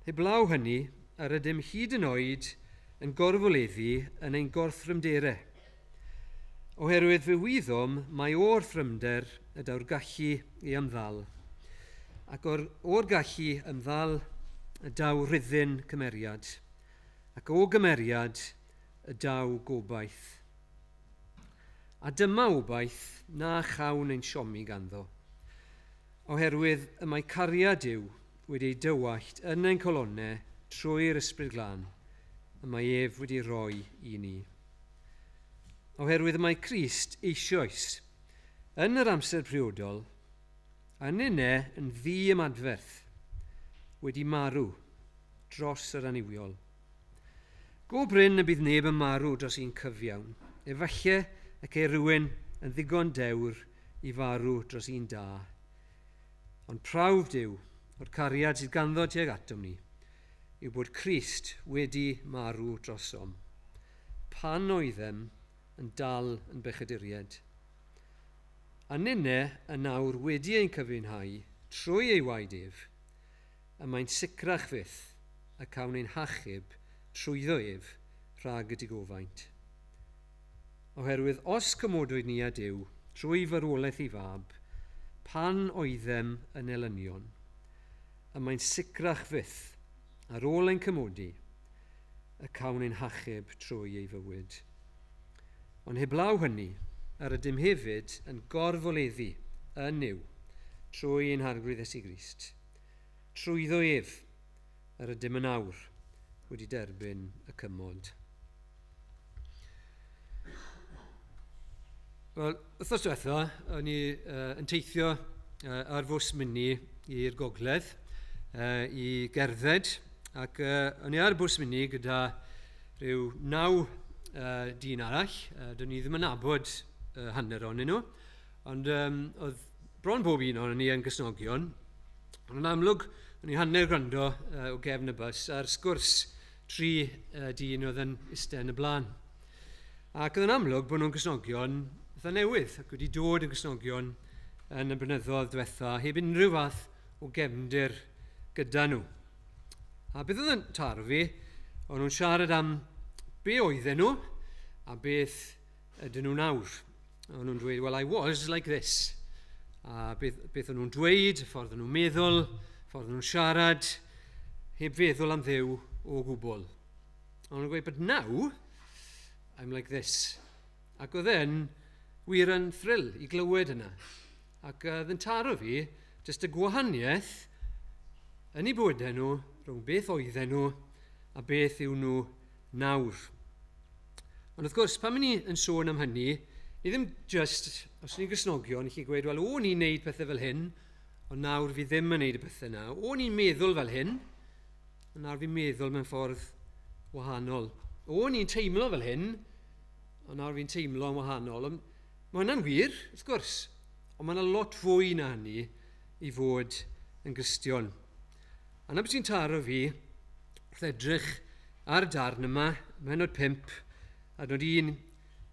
Heblaw hynny, yr ydym hyd yn oed yn gorfoleddu yn ein gorthrymderau. Oherwydd fe wyddom mai o'r thrymder y daw'r gallu i ymddal, ac o'r gallu ymddal y daw rhyddin cymeriad, ac o gymeriad y daw gobaith. A dyma obaith na chawn ein siomi ganddo, oherwydd y mae cariad Duw wedi ei dywallt yn ein colonnau trwy'r Ysbryd Glân, y mae ef wedi rhoi i ni. Oherwydd y mae Crist eisoes, yn yr amser priodol, a ninne yn ddiymadferth, wedi marw dros yr annuwiol. Go brin y bydd neb yn marw dros un cyfiawn, efallai y ceir rhywun yn ddigon dewr i farw dros un da. Ond prawf Duw o'r cariad sydd ganddo tuag atom ni yw bod Crist wedi marw drosom, pan oeddem yn dal yn bechaduriaid. A ninne yn awr wedi ein cyfiawnhau trwy ei waed ef, y mae'n sicrach fyth y cawn ein hachub trwyddo ef rhag y digofaint. Oherwydd os cymodwyd ni â Duw trwy farwolaeth ei fab, pan oeddem yn elynion, y mae'n sicrach fyth ar ôl ein cymodi, y cawn ein hachub trwy ei fywyd. Ond heblaw hynny, yr ydym hefyd yn gorfoleddu yn Nuw trwy ein Harglwydd Iesu Grist. Trwyddo ef, yr ydym yn awr wedi derbyn y cymod. Wel, wythnos diwetha, o'n i yn teithio ar fws mini i'r gogledd i gerdded, ac o'n i ar bws mini gyda rhyw 9 dyn arall. Do'n i ddim yn nabod hanner ohonyn nhw, ond oedd bron pob un ohonon ni yn Gristnogion. Ond yn amlwg, o'n i hanner gwrando o gefn y bws ar sgwrs 3 dyn oedd yn eistedd yn y blaen. Ac oedd yn amlwg bod nhw'n Gristnogion eitha newydd, ac wedi dod yn Gristnogion yn y blynyddoedd diwetha, heb unrhyw fath o gefndir gyda nhw. A beth oedd yn taro fi, o'n nhw'n siarad am be oedden nhw a beth ydyn nhw nawr. O'n nhw'n dweud, well, I was like this. A beth o'n nhw'n dweud, y ffordd o'n nhw'n meddwl, y ffordd o'n nhw'n siarad, heb feddwl am Dduw o gwbl. O'n nhw'n gweud, but now, I'm like this. Ac oedd e'n wir yn thrill i glywed yna. Ac oedd yn taro fi, jyst y gwahaniaeth yn eu bywydau nhw, rhwng beth oedden nhw a beth yw nhw nawr. Ond wrth gwrs, pan ni yn sôn am hynny, ni ddim just, os ni'n Gristnogion, chi gweud, wel, o'n i'n neud pethau fel hyn, ond nawr fi ddim yn neud y pethau yna. O'n i'n meddwl fel hyn, ond nawr fi'n meddwl mewn ffordd wahanol. O'n i'n teimlo fel hyn, ond nawr fi'n teimlo yn wahanol. Ond mae hwnna'n wir, wrth gwrs, ond mae yna lot fwy na hynny i fod yn Gristion. A na beth sy'n taro fi, wrth edrych ar y darn yma, pennod 5, adnod 1,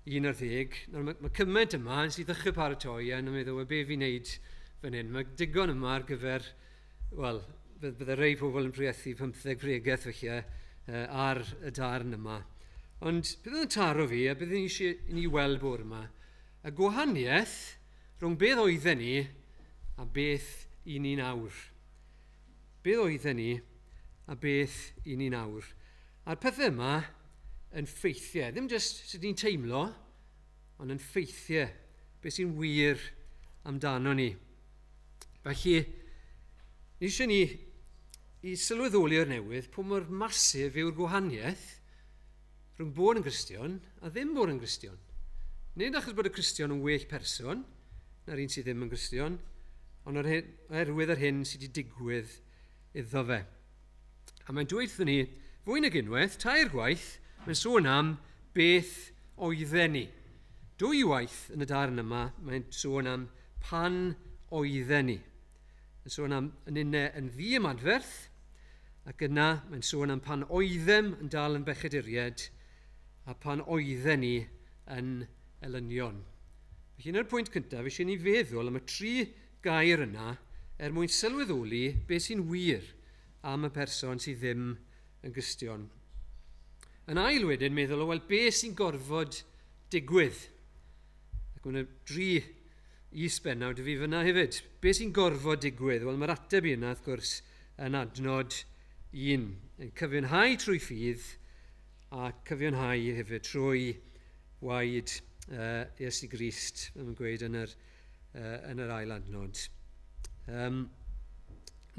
11. Nawr, mae cymaint yma, nes i ddechrau paratoi, a meddwl, wel, be fi'n neud fan hyn? Mae digon yma ar gyfer, wel, bydde rei pobl yn pregethu 15 pregeth felly ar y darn yma. Ond beth oedd yn taro fi, a beth ni eisiau i ni weld bore yma, y gwahaniaeth rhwng beth oedden ni a beth i ni nawr. Beth oedden ni a beth i ni nawr. A'r pethau yma yn ffeithiau, ddim jyst sut ni'n teimlo, ond yn ffeithiau, beth sy'n wir amdano ni. Felly, Ni eisiau ni i sylweddoli o'r newydd pa mor masif yw'r gwahaniaeth rhwng bod yn Gristion a ddim bod yn Gristion. Nid achos bod y Cristion yn well person na'r un sydd ddim yn Gristion, ond oherwydd yr hyn sydd wedi digwydd iddo fe. A mae'n dweud wrthyn ni, fwy nag unwaith, tair gwaith, mae'n sôn am beth oedden ni. Dwy waith yn y darn yma, mae'n sôn am pan oedden ni. Mae'n sôn am yn unne yn ddiymadferth, ac yna mae'n sôn am pan oeddem yn dal yn bechaduriaid, a pan oedden ni yn elynion. Felly, yn yr pwynt cyntaf, eisiau ni feddwl am y tri gair yna er mwyn sylweddoli beth sy'n wir am y person sydd ddim yn Gristion. Yn ail wedyn, meddwl o, wel, beth sy'n gorfod digwydd? Ac mae'n dri is-bennawd i fi fyna hefyd. Beth sy'n gorfod digwydd? Wel, mae'r ateb i yna, wrth gwrs, yn adnod 1. Yn cyfiawnhau trwy ffydd a cyfiawnhau hefyd trwy waed Iesu Grist, mae'n gweud yn yr ail adnod.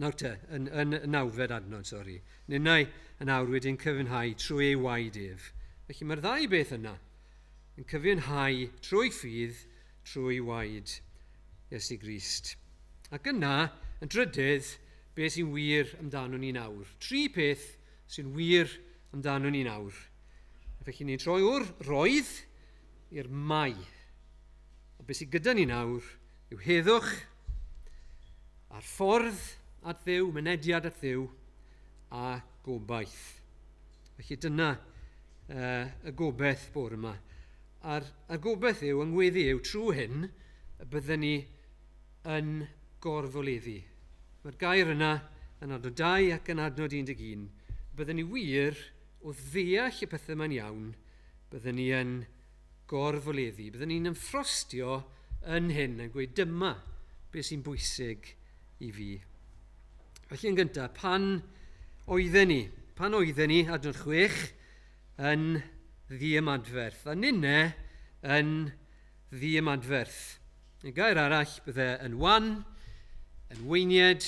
Nawr te, yn y nawfed adnod, sori. Ninnau yn awr wedi'n cyfiawnhau trwy ei waed ef. Felly mae'r ddau beth yna yn cyfiawnhau trwy ffydd, trwy waed Iesu Grist. Ac yna, yn drydydd, beth sy'n wir amdano ni nawr. Tri peth sy'n wir amdano ni nawr. Felly ni'n troi o'r roedd i'r mae. A beth sydd gyda ni nawr yw heddwch a'r ffordd at Dduw, mynediad at Dduw a gobaith. Felly dyna y gobaith bore yma. A'r gobaith yw, yng ngweddi yw, trwy hyn, y bydden ni yn gorfoleddu. Mae'r gair yna yn adnod 2 ac yn adnod 11. Bydden ni wir o ddeall y pethau yma'n iawn, bydden ni yn gorfoleddu. Bydden ni'n ymffrostio yn hyn, yn gweud dyma beth sy'n bwysig i fi. Felly yn gyntaf, pan oedden ni, adnod 6, yn ddiymadferth, a ninne yn ddiymadferth. Y gair arall bydde yn wan, yn weinied,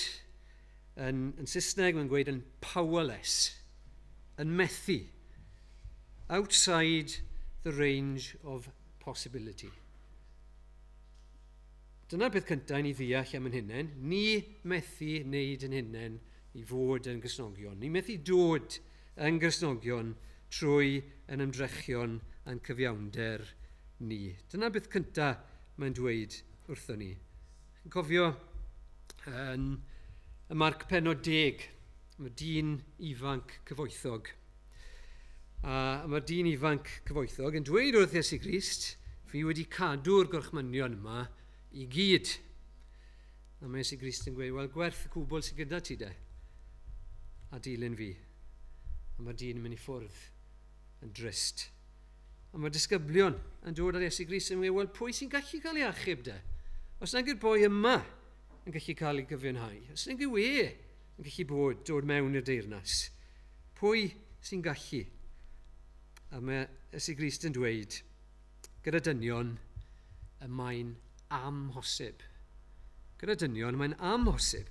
yn Saesneg mae'n gweud yn powerless, yn methu, outside the range of possibility. Dyna'r peth cyntaf i ni ddeall am yn hunain. Ni methu wneud yn hunain i fod yn Gristnogion. Ni methu dod yn Gristnogion trwy yn ymdrechion a'n cyfiawnder ni. Dyna'r beth cyntaf mae'n dweud wrthon ni. Chi'n cofio yn y Marc pennod 10, mae dyn ifanc cyfoethog. A mae'r dyn ifanc cyfoethog yn dweud wrth Iesu Grist, fi wedi cadw'r gorchmynion yma i gyd. A mae Iesu Grist yn gweud, wel, gwerth y cwbl sydd gyda ti de, a dilyn fi. A mae'r dyn yn mynd i ffwrdd yn drist. A mae'r disgyblion yn dod ar Iesu Grist yn gweud, wel, pwy sy'n gallu cael ei achub de? Os nag yw'r boi yma yn gallu cael ei gyfiawnhau, os nag yw e yn gallu bod, dod mewn i'r deyrnas, pwy sy'n gallu? A mae Iesu Grist yn dweud, gyda dynion, y mae'n amhosib. Gyda dynion, mae'n amhosib.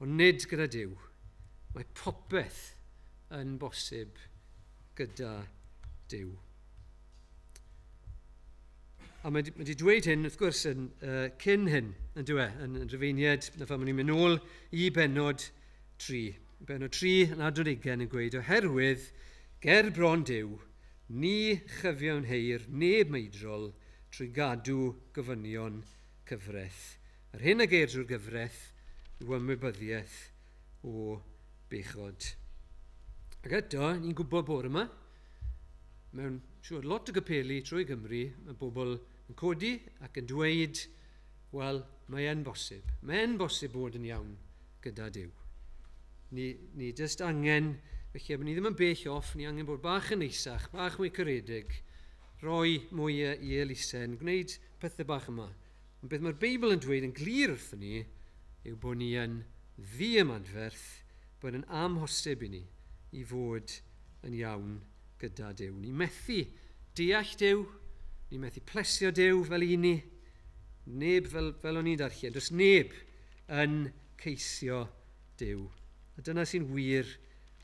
Ond nid gyda Duw. Mae popeth yn bosib gyda Duw. A mae wedi dweud hyn, wrth gwrs, yn, cyn hyn, yn dyw e, yn Rhufeiniaid, na phan ni'n mynd nôl i bennod 3. Bennod 3 yn adnod 20 yn gweud, oherwydd ger bron Duw, ni chyfiawnheir neb meidrol trwy gadw gofynion cyfraith. Yr hyn a geir drwy'r gyfraith yw ymwybyddiaeth o bechod. Ac eto, ni'n gwybod bore yma, mewn siŵr lot o gapeli trwy Gymru, mae bobl yn codi ac yn dweud, wel, mae e'n bosib. Mae e'n bosib bod yn iawn gyda Duw. Ni jyst angen, felly ni ddim yn bell off, ni angen bod bach yn neisach, bach mwy caredig, rhoi mwy i elusen, gwneud pethau bach yma. Ond beth mae'r Beibl yn dweud yn glir wrthyn ni yw bod ni yn ddiymadferth, bod yn amhosib i ni i fod yn iawn gyda Duw. Ni methu deall Duw, ni methu plesio Duw fel i ni, neb fel o'n i'n darllen, does neb yn ceisio Duw. A dyna sy'n wir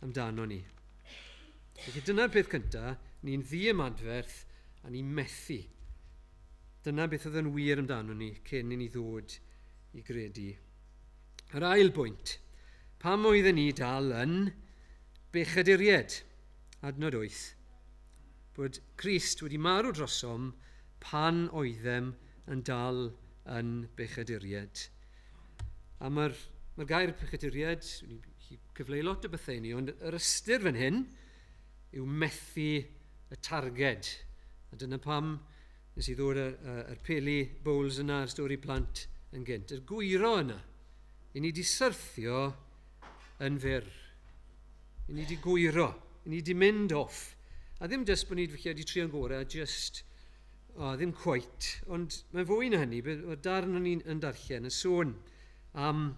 amdano ni. Felly dyna'r peth cyntaf, ni'n ddiymadferth a ni'n methu. Dyna beth oedd yn wir amdano ni cyn i ni ddod i gredu. Yr ail bwynt, pam oedden ni dal yn bechaduriaid? Adnod 8. Bod Crist wedi marw drosom pan oeddem yn dal yn bechaduriaid. A mae'r mae gair pechaduriaid, cyfleu lot o bethau i ni, ond yr ystyr fan hyn yw methu y targed. A dyna pam nes i ddod yr peli bowls yna, yr stori plant yn gynt. Yr gwyro yna. I ni di syrthio yn fyr. I ni di gwyro. I ni di mynd off. A ddim jyst bod ni wedi trio'n gorau, just, oh, ddim quite. Ond mae'n fwy na hynny, y darn o'n i'n yn darllen yn sôn am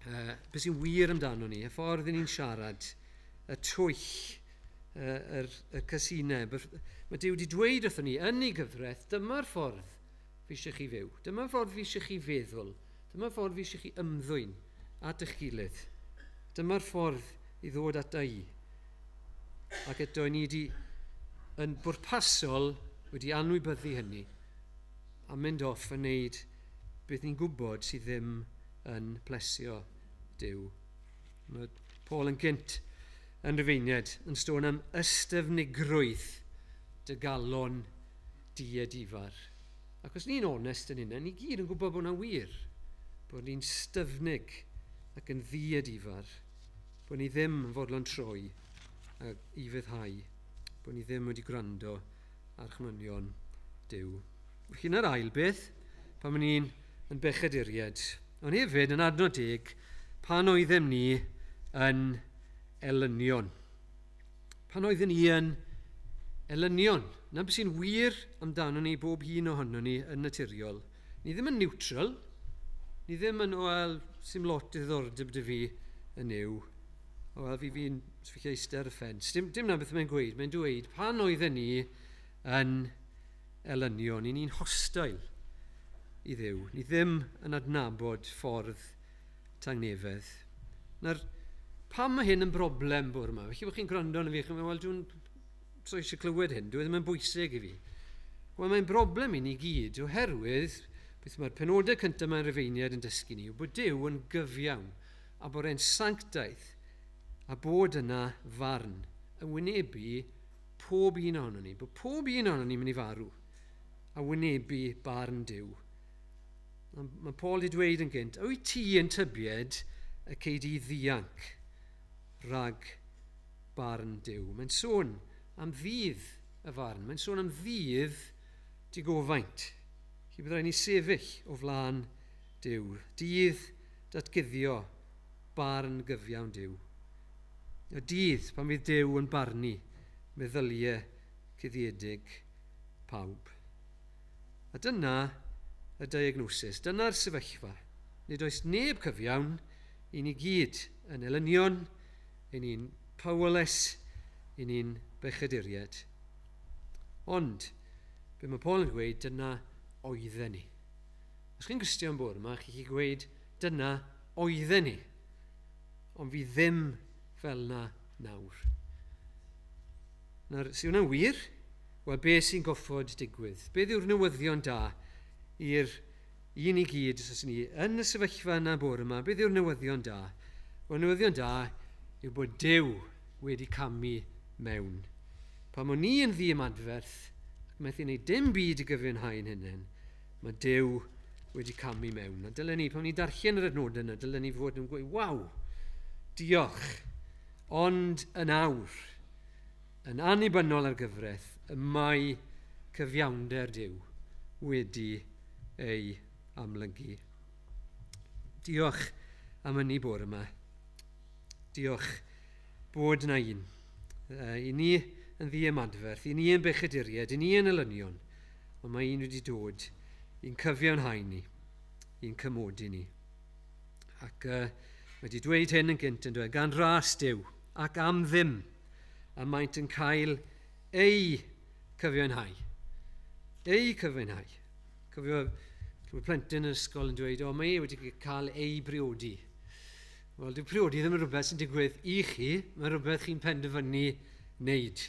beth sy'n wir amdano ni, y ffordd i ni'n siarad, y twyll, y casineb. Mae Duw wedi dweud wrthon ni yn ei gyfraith, dyma'r ffordd fi eisiau chi fyw. Dyma'r ffordd fi eisiau chi feddwl. Dyma'r ffordd fi eisiau chi ymddwyn at eich gilydd. Dyma'r ffordd i ddod ata i. Ac eto ni wedi yn bwrpasol wedi anwybyddu hynny a mynd off a wneud beth ni'n gwybod sydd ddim yn plesio Duw. Mae Paul yn gynt yn Rufeiniaid yn stôn am ystyfnigrwydd dy galon di a difar. Ac os ni'n onest yn hynna, ni gyd yn gwybod bod hwnna'n wir. Bod ni'n styfnig ac yn ddi a difar. Bod ni ddim yn fodlon troi a i fyddhau. Bod ni ddim wedi gwrando ar chmynion Duw. Felly yna'r ail beth, pan ma'n ni'n yn bechaduriaid. Ond hefyd yn adnod 10, pan oeddem ni yn elynion. Pan oeddem ni yn elynion. Na beth sy'n wir amdano ni bob un ohono ni yn naturiol. Ni ddim yn neutral. Ni ddim yn, wel, sy'n lot diddordeb dy fi yn yw. O, wel, fi fi'n fi eistedd ar y ffens. Dim, dim na beth mae'n gweud. Mae'n dweud, pan oedden ni yn elynion, i ni'n hostile i Dduw. Ni ddim yn adnabod ffordd tangnefedd. Nawr, pam mae hyn yn broblem bore yma? Felly bod chi'n gwrando arno fi, chi'n meddwl, wel, dwi'n so eisiau clywed hyn, dwi ddim yn bwysig i fi. Wel, mae'n broblem i ni gyd, oherwydd beth mae'r penodau cyntaf mae'n Rufeiniaid yn dysgu ni, yw bod Duw yn gyfiawn a bod e'n sanctaidd a bod yna farn yn wynebu pob un ohono ni, bod pob un ohono ni'n mynd i farw a wynebu barn Duw. Mae Paul wedi dweud yn gynt, wyt ti yn tybied y cei di ddianc rhag barn Duw? Mae'n sôn am ddydd y farn. Mae'n sôn am ddydd digofaint. Lle bydd rhaid ni sefyll o flaen Duw. Dydd datguddio barn gyfiawn Duw. Y dydd pan fydd Duw yn barnu meddyliau cuddiedig pawb. A dyna y diagnosis, dyna'r sefyllfa. Nid oes neb cyfiawn i ni gyd yn elynion, i ni'n powerless, i ni'n bechaduriaid. Ond, be mae Paul yn gweud, dyna oedden ni. Os chi'n Gristion bore yma, chi'n gweud, dyna oedden ni. Ond fi ddim fel na nawr. Nawr, sy'n hwnna'n wir? Wel, be sy'n goffod digwydd? Beth yw'r newyddion da i'r un i gyd, os ni yn y sefyllfa yna bore yma, beth yw'r newyddion da? Wel, newyddion da yw bod Duw wedi camu mewn. Pan o'n ni yn ddiymadferth, ac methu wneud dim byd i gyfiawnhau'n hunain, mae Duw wedi camu mewn. A dylen ni, pan ni'n darllen yr adnodau yna, dylen ni fod yn gweud, waw, diolch. Ond yn awr, yn annibynnol ar gyfraith, y mae cyfiawnder Duw wedi ei amlygu. Diolch am hynny bore yma. Diolch bod yna un. I ni yn ddiymadferth, i ni yn bechaduriaid, i ni yn elynion, ond mae un wedi dod i'n cyfiawnhau ni, i'n cymodi ni. Ac wedi dweud hyn yn gynt yn dweud, gan ras Duw ac am ddim, a maent yn cael eu cyfiawnhau. Eu cyfiawnhau. Cofio, cofio plentyn yn ysgol yn dweud, o, mae e wedi cael ei briodi. Wel, dyw priodi ddim yn rhywbeth sy'n digwydd i chi, mae'n rhywbeth chi'n penderfynu wneud.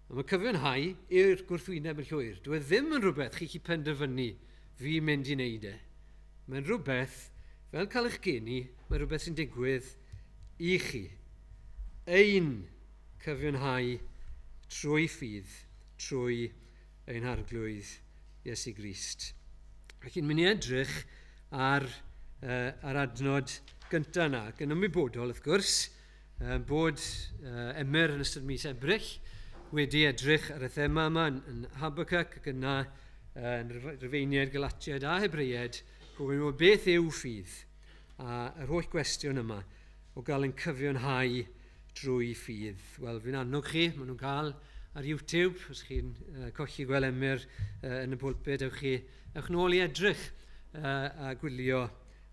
A mae cyfiawnhau i'r gwrthwyneb yn llwyr. Dyw e ddim yn rhywbeth chi chi penderfynu fi mynd i wneud e. Mae'n rhywbeth, fel cael eich geni, mae'n rhywbeth sy'n digwydd i chi. Ein cyfiawnhau trwy ffydd, trwy ein Harglwydd Iesu Grist. Ac i'n mynd i edrych ar adnod gyntaf yna, ac yn ymwybodol, wrth gwrs, bod Emyr yn ystod mis Ebrill wedi edrych ar y thema yma yn Habakkuk ac yna yn Rufeiniaid, Galatiaid a Hebreaid, gofyn o beth yw ffydd a yr holl gwestiwn yma o gael yn cyfiawnhau drwy ffydd. Wel, fi'n annog chi, maen nhw'n cael ar YouTube, os chi'n colli gweld Emyr yn y pulpit, ewch nôl i edrych a gwylio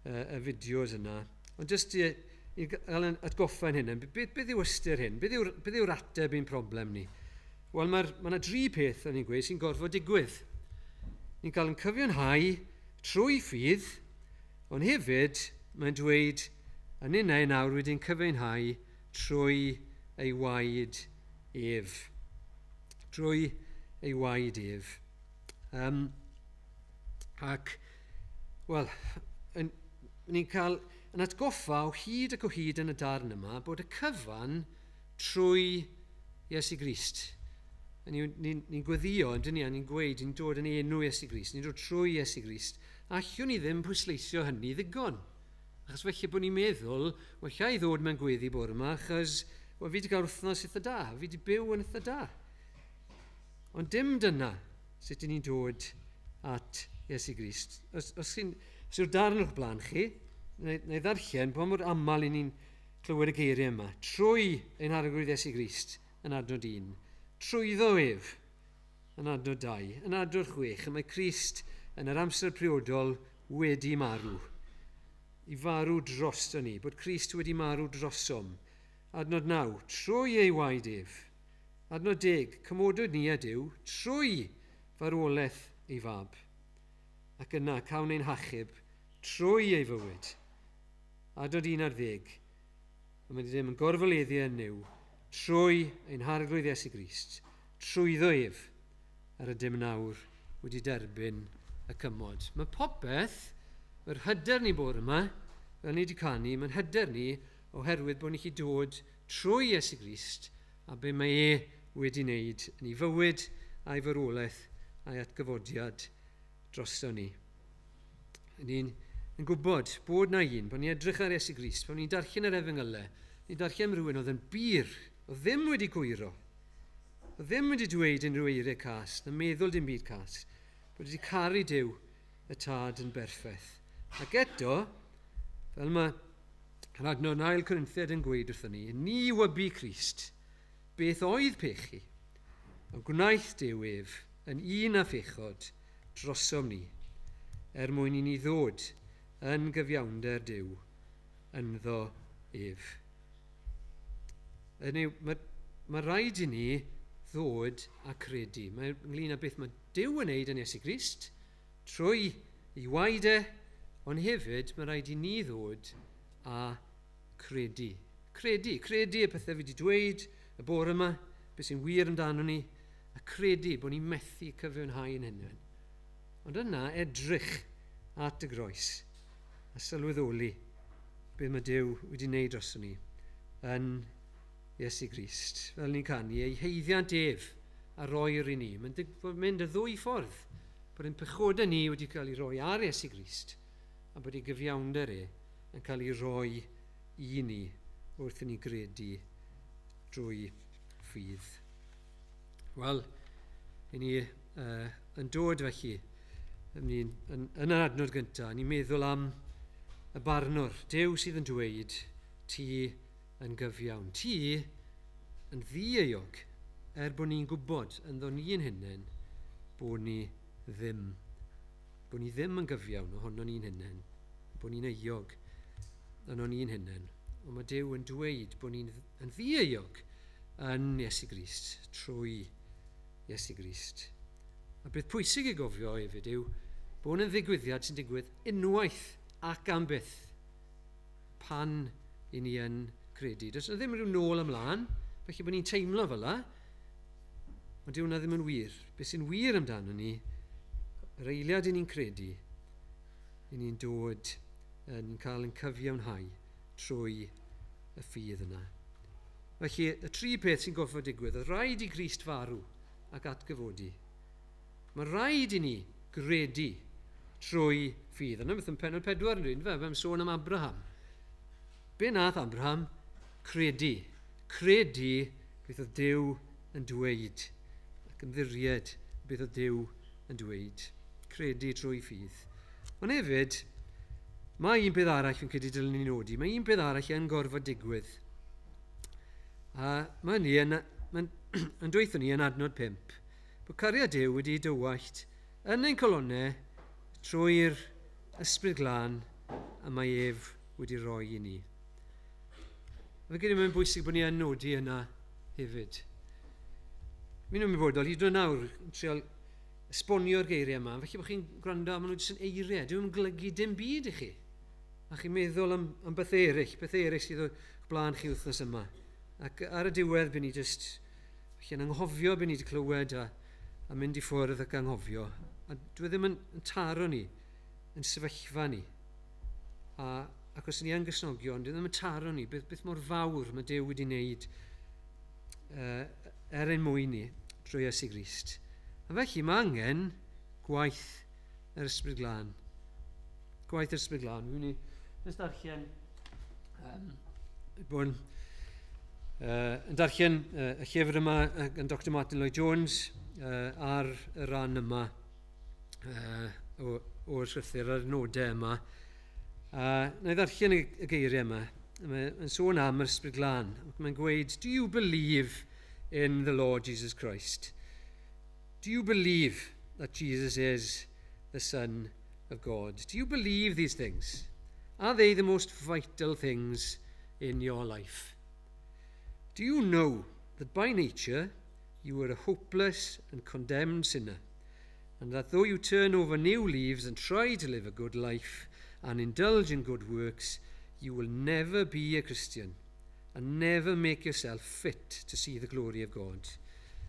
y fideos yna. Ond jyst i gael yn atgoffa yn hyn, beth yw ystyr hyn? Beth yw'r ateb i'n problem ni? Wel, mae yna dri peth, o'n i'n gweud, sy'n gorfod digwydd. Ni'n cael yn cyfiawnhau trwy ffydd, ond hefyd mae'n dweud a ninnau nawr wedi'n cyfiawnhau trwy ei waed ef. Trwy ei waed ef. Ac, wel, ni'n cael yn atgoffa o hyd ac o hyd yn y darn yma bod y cyfan trwy Iesu Grist. Ni'n gweddio, ydyn ni, a ni'n gweud, ni'n dod yn enw Iesu Grist, ni'n dod trwy Iesu Grist. Allwn ni ddim pwysleisio hynny ddigon. Achos felly bod ni'n meddwl, wel, lla i ddod mewn gweddi bore yma, achos wel, fi wedi cael wythnos eitha da, fi wedi byw yn eitha da. Ond dim dyna sut ydyn ni'n dod at Iesu Grist. Os yw'r darn o'ch blaen chi, neu ddarllen pa mor aml i ni'n clywed y geiriau yma. Trwy ein Harglwydd Iesu Grist yn adnod 1. Trwyddo ef yn adnod 2. Yn adnod 6, y mae Crist yn yr amser priodol wedi marw. I farw drosto ni, bod Crist wedi marw drosom. Adnod 9, trwy ei waed ef. Adnod 10, cymodwyd ni a Duw trwy farwolaeth ei fab. Ac yna cawn ein hachub trwy ei fywyd. Adnod 11, a mae ddim yn gorfoleddu yn Nuw trwy ein Harglwydd Iesu Grist, trwyddo ef, yr ydym nawr wedi derbyn y cymod. Mae popeth, mae'r hyder ni bore yma, fel ni wedi canu, mae'n hyder ni oherwydd bod ni chi dod trwy Iesu Grist a be mae e wedi wneud yn ei fywyd a'i farwolaeth a'i atgyfodiad drosto ni. Ni'n yn gwybod bod na un, bod ni'n edrych ar Iesu Grist, bod ni'n darllen yr efengylau, ni'n darllen rhywun oedd yn bur, oedd ddim wedi gwyro, oedd ddim wedi dweud unrhyw eiriau cas, na meddwl dim byd cas, bod wedi caru Duw y Tad yn berffaith. Ac eto, fel mae yr adnod yn Ail Corinthiaid yn gweud wrthon ni, ni wybu Crist, beth oedd pechu, ond gwnaeth Duw ef yn un â phechod drosom ni, er mwyn i ni ddod yn gyfiawnder Duw ynddo ef. Mae rhaid i ni ddod a credu. Mae ynglyn â beth mae Duw yn wneud yn Iesu Grist trwy ei waed e, ond hefyd mae rhaid i ni ddod a credu. Credu y pethau fi wedi dweud y bore yma, beth sy'n wir amdano ni, a credu bod ni'n methu cyfiawnhau yn hunain. Ond yna edrych at y groes a sylweddoli beth mae Duw wedi wneud droson ni yn Iesu Grist. Fel ni'n canu, ei haeddiant ef a roir i ni. Mae'n mynd y ddwy ffordd, bod ein pechodau ni wedi cael ei roi ar Iesu Grist a bod ei gyfiawnder e yn cael ei roi i ni wrth i ni gredu drwy ffydd. Wel, i ni yn dod felly, yn yr adnod gyntaf, ni'n meddwl am y barnwr, Duw sydd yn dweud, ti yn gyfiawn. Ti yn ddieuog, er bod ni'n gwybod ynddo ni'n hunain bod ni ddim. Bod ni ddim yn gyfiawn ohono ni'n hunain, bod ni'n euog yno ni'n hunain. Ond mae Duw yn dweud bod ni'n yn ddieuog yn Iesu Grist, trwy Iesu Grist. A beth pwysig i gofio hefyd yw bod yn ddigwyddiad sy'n digwydd unwaith ac am byth pan i ni yn credu. Does yna ddim rhyw nôl ymlaen, felly bod ni'n teimlo fel la, ond dyw hwnna ddim yn wir. Beth sy'n wir amdano ni, yr eiliad i ni'n credu, i ni'n dod yn cael yn cyfiawnhau trwy y ffydd yna. Felly, y tri peth sy'n gorfod digwydd, oedd rhaid i Grist farw ac atgyfodi. Mae rhaid i ni gredu trwy ffydd. Yna beth yn pennod 4 yn dweud, fe, fe'n sôn am Abraham. Be nath Abraham? Credu. Credu beth oedd Duw yn dweud. Ac ymddiried beth oedd Duw yn dweud. Credu trwy ffydd. Ond hefyd, mae un peth arall fi'n credu dylen ni nodi. Mae un peth arall yn gorfod digwydd. A mae hynny yn, mae'n, yn dweithio ni yn adnod 5, bod cariad Duw wedi dywallt yn ein colonnau trwy'r Ysbryd Glân a mae ef wedi rhoi i ni. Fe gyda mae'n bwysig bod ni yn nodi yna hefyd. Mi'n ymwybodol, hyd yn nawr, yn trial esbonio'r geiriau yma, felly bod chi'n gwrando, maen nhw jyst yn eiriau, dyn nhw'n golygu dim byd i chi. A chi'n meddwl am beth eraill sydd o'ch blaen chi wythnos yma. Ac ar y diwedd, by ni jyst, felly'n anghofio be ni wedi clywed a mynd i ffwrdd ac anghofio. A dwi ddim yn taro ni, yn sefyllfa ni. Ac os ni yn Gristnogion, dwi ddim yn taro ni, beth mor fawr mae Duw wedi wneud er ein mwyn ni drwy Iesu Grist. A felly mae angen gwaith yr Ysbryd Glân. Gwaith yr Ysbryd Glân. Fi'n mynd i jyst darllen, bod yn darllen y llyfr yma gan Dr Martin Lloyd-Jones ar y ran yma o'r sgrythyr, ar y nodau yma. A na i ddarllen y geiriau yma. Mae'n sôn am yr Ysbryd Glân. Mae'n gweud, "Do you believe in the Lord Jesus Christ? Do you believe that Jesus is the Son of God? Do you believe these things? Are they the most vital things in your life? Do you know that by nature you are a hopeless and condemned sinner, and that though you turn over new leaves and try to live a good life and indulge in good works, you will never be a Christian and never make yourself fit to see the glory of God?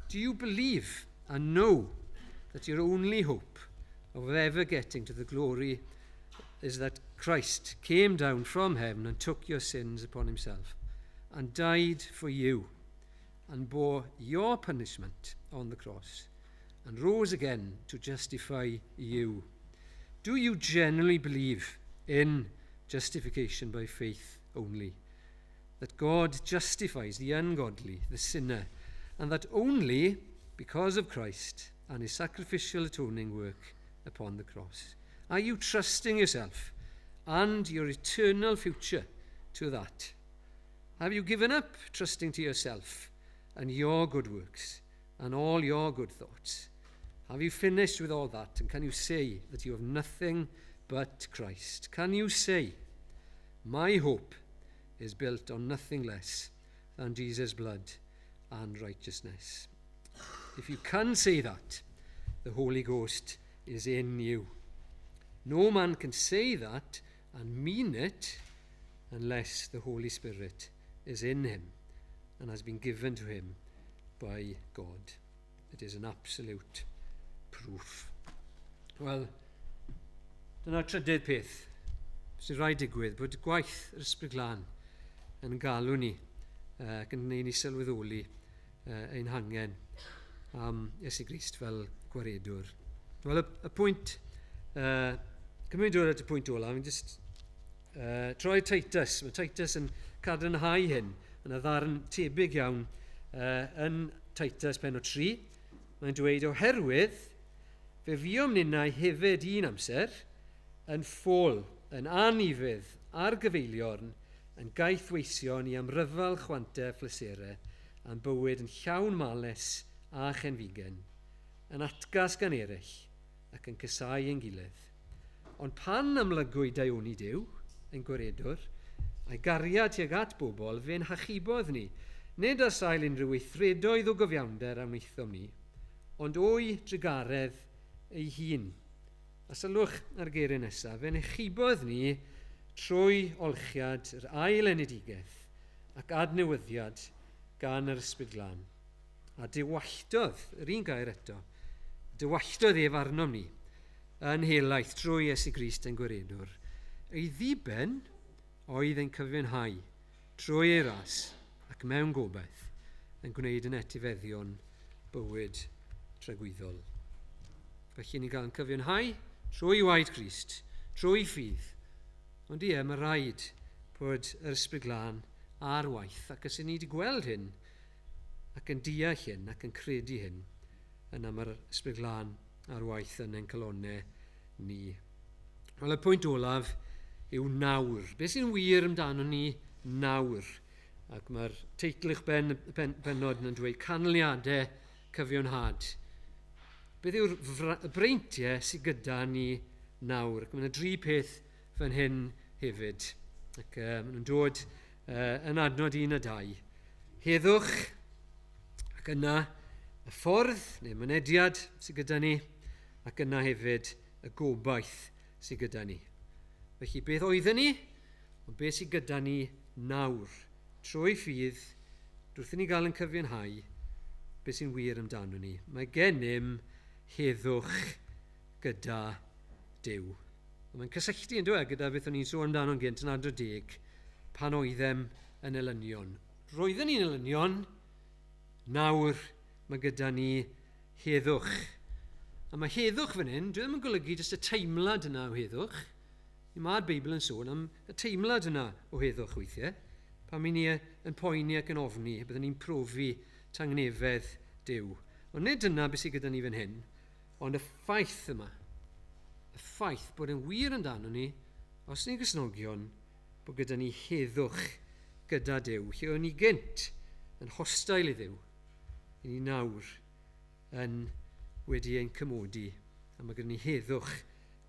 Do you believe and know that your only hope of ever getting to the glory is that Christ came down from heaven and took your sins upon himself and died for you and bore your punishment on the cross and rose again to justify you? Do you genuinely believe in justification by faith only? That God justifies the ungodly, the sinner, and that only because of Christ and his sacrificial atoning work upon the cross? Are you trusting yourself and your eternal future to that? Have you given up trusting to yourself and your good works and all your good thoughts? Have you finished with all that? And can you say that you have nothing but Christ? Can you say, 'My hope is built on nothing less than Jesus' blood and righteousness'? If you can say that, the Holy Ghost is in you. No man can say that and mean it unless the Holy Spirit is in him and has been given to him by God. It is an absolute proof." Wel, dyna'r trydydd peth sy'n rhaid digwydd, bod gwaith yr Ysbryd Glân yn galw ni ac yn gwneud ni sylweddoli ein hangen am Iesu Grist fel gwaredwr. Wel, y pwynt, cymryd dod at y pwynt ola, fi'n just troi Titus. Mae Titus yn cadarnhau hyn yn y ddarn tebyg iawn yn Titus pennod 3. Mae'n dweud, "Oherwydd, fe fuom ninnau hefyd un amser yn ffôl, yn anufudd, ar gyfeiliorn, yn gaethweision i amryfal chwantau phleserau, a'n bywyd yn llawn males a chenfigen, yn atgas gan eraill ac yn casáu ein gilydd. Ond pan amlygwyd daioni Duw, ein gwaredwr, a'i gariad tuag at bobl, fe'n hachubodd ni, nid ar sail unrhyw weithredoedd o gyfiawnder a wnaethom ni, ond o'i drugaredd ei hun." A sylwch ar geiriau nesaf, "Fe'n hachubodd ni trwy olchiad yr ail enedigaeth ac adnewyddiad gan yr Ysbryd Glân. A diwalltodd, yr un gair eto, diwalltodd ef arnom ni yn helaeth trwy Iesu Grist yn gwiredwr. Ei ddiben oedd ein cyfiawnhau trwy ei ras ac mewn gobaith yn gwneud yn etifeddion bywyd tragwyddol. Felly ni'n cael yn cyfiawnhau trwy waed Crist, trwy ffydd. Ond ie, mae rhaid bod yr Ysbryd Glân ar waith, ac os ni wedi gweld hyn, ac yn deall hyn, ac yn credu hyn, yna mae'r Ysbryd Glân ar waith yn ein calonnau ni. Wel, y pwynt olaf yw nawr. Beth sy'n wir amdano ni nawr? Ac mae'r teitl eich pennod yn dweud canlyniadau cyfiawnhad. Beth yw'r breintiau sydd gyda ni nawr? Ac mae yna dri peth fan hyn hefyd. Ac maen nhw'n dod yn adnod 1 a 2. Heddwch, ac yna y ffordd neu mynediad sydd gyda ni, ac yna hefyd y gobaith sydd gyda ni. Felly beth oedden ni, ond beth sydd gyda ni nawr, trwy ffydd, wrth i ni gael yn cyfiawnhau, beth sy'n wir amdano ni. Mae gennym heddwch gyda Duw. A mae'n cysylltu yn dweud gyda beth o'n i'n sôn amdano'n gynt yn adnod 10, pan oeddem yn elynion. Roedden ni'n elynion, nawr mae gyda ni heddwch. A mae heddwch fan hyn, dwi ddim yn golygu jyst y teimlad yna o heddwch. Mae'r Beibl yn sôn am y teimlad yna o heddwch weithiau. Pan mi ni yn poeni ac yn ofni, byddwn ni'n profi tangnefedd Duw. Ond nid dyna beth sydd gyda ni fan hyn, ond y ffaith yma, y ffaith bod yn wir amdano ni, os ni'n Gristnogion, bod gyda ni heddwch gyda Duw. Lle o'n ni gynt yn hostile i Dduw, i ni nawr yn wedi ein cymodi, a mae gyda ni heddwch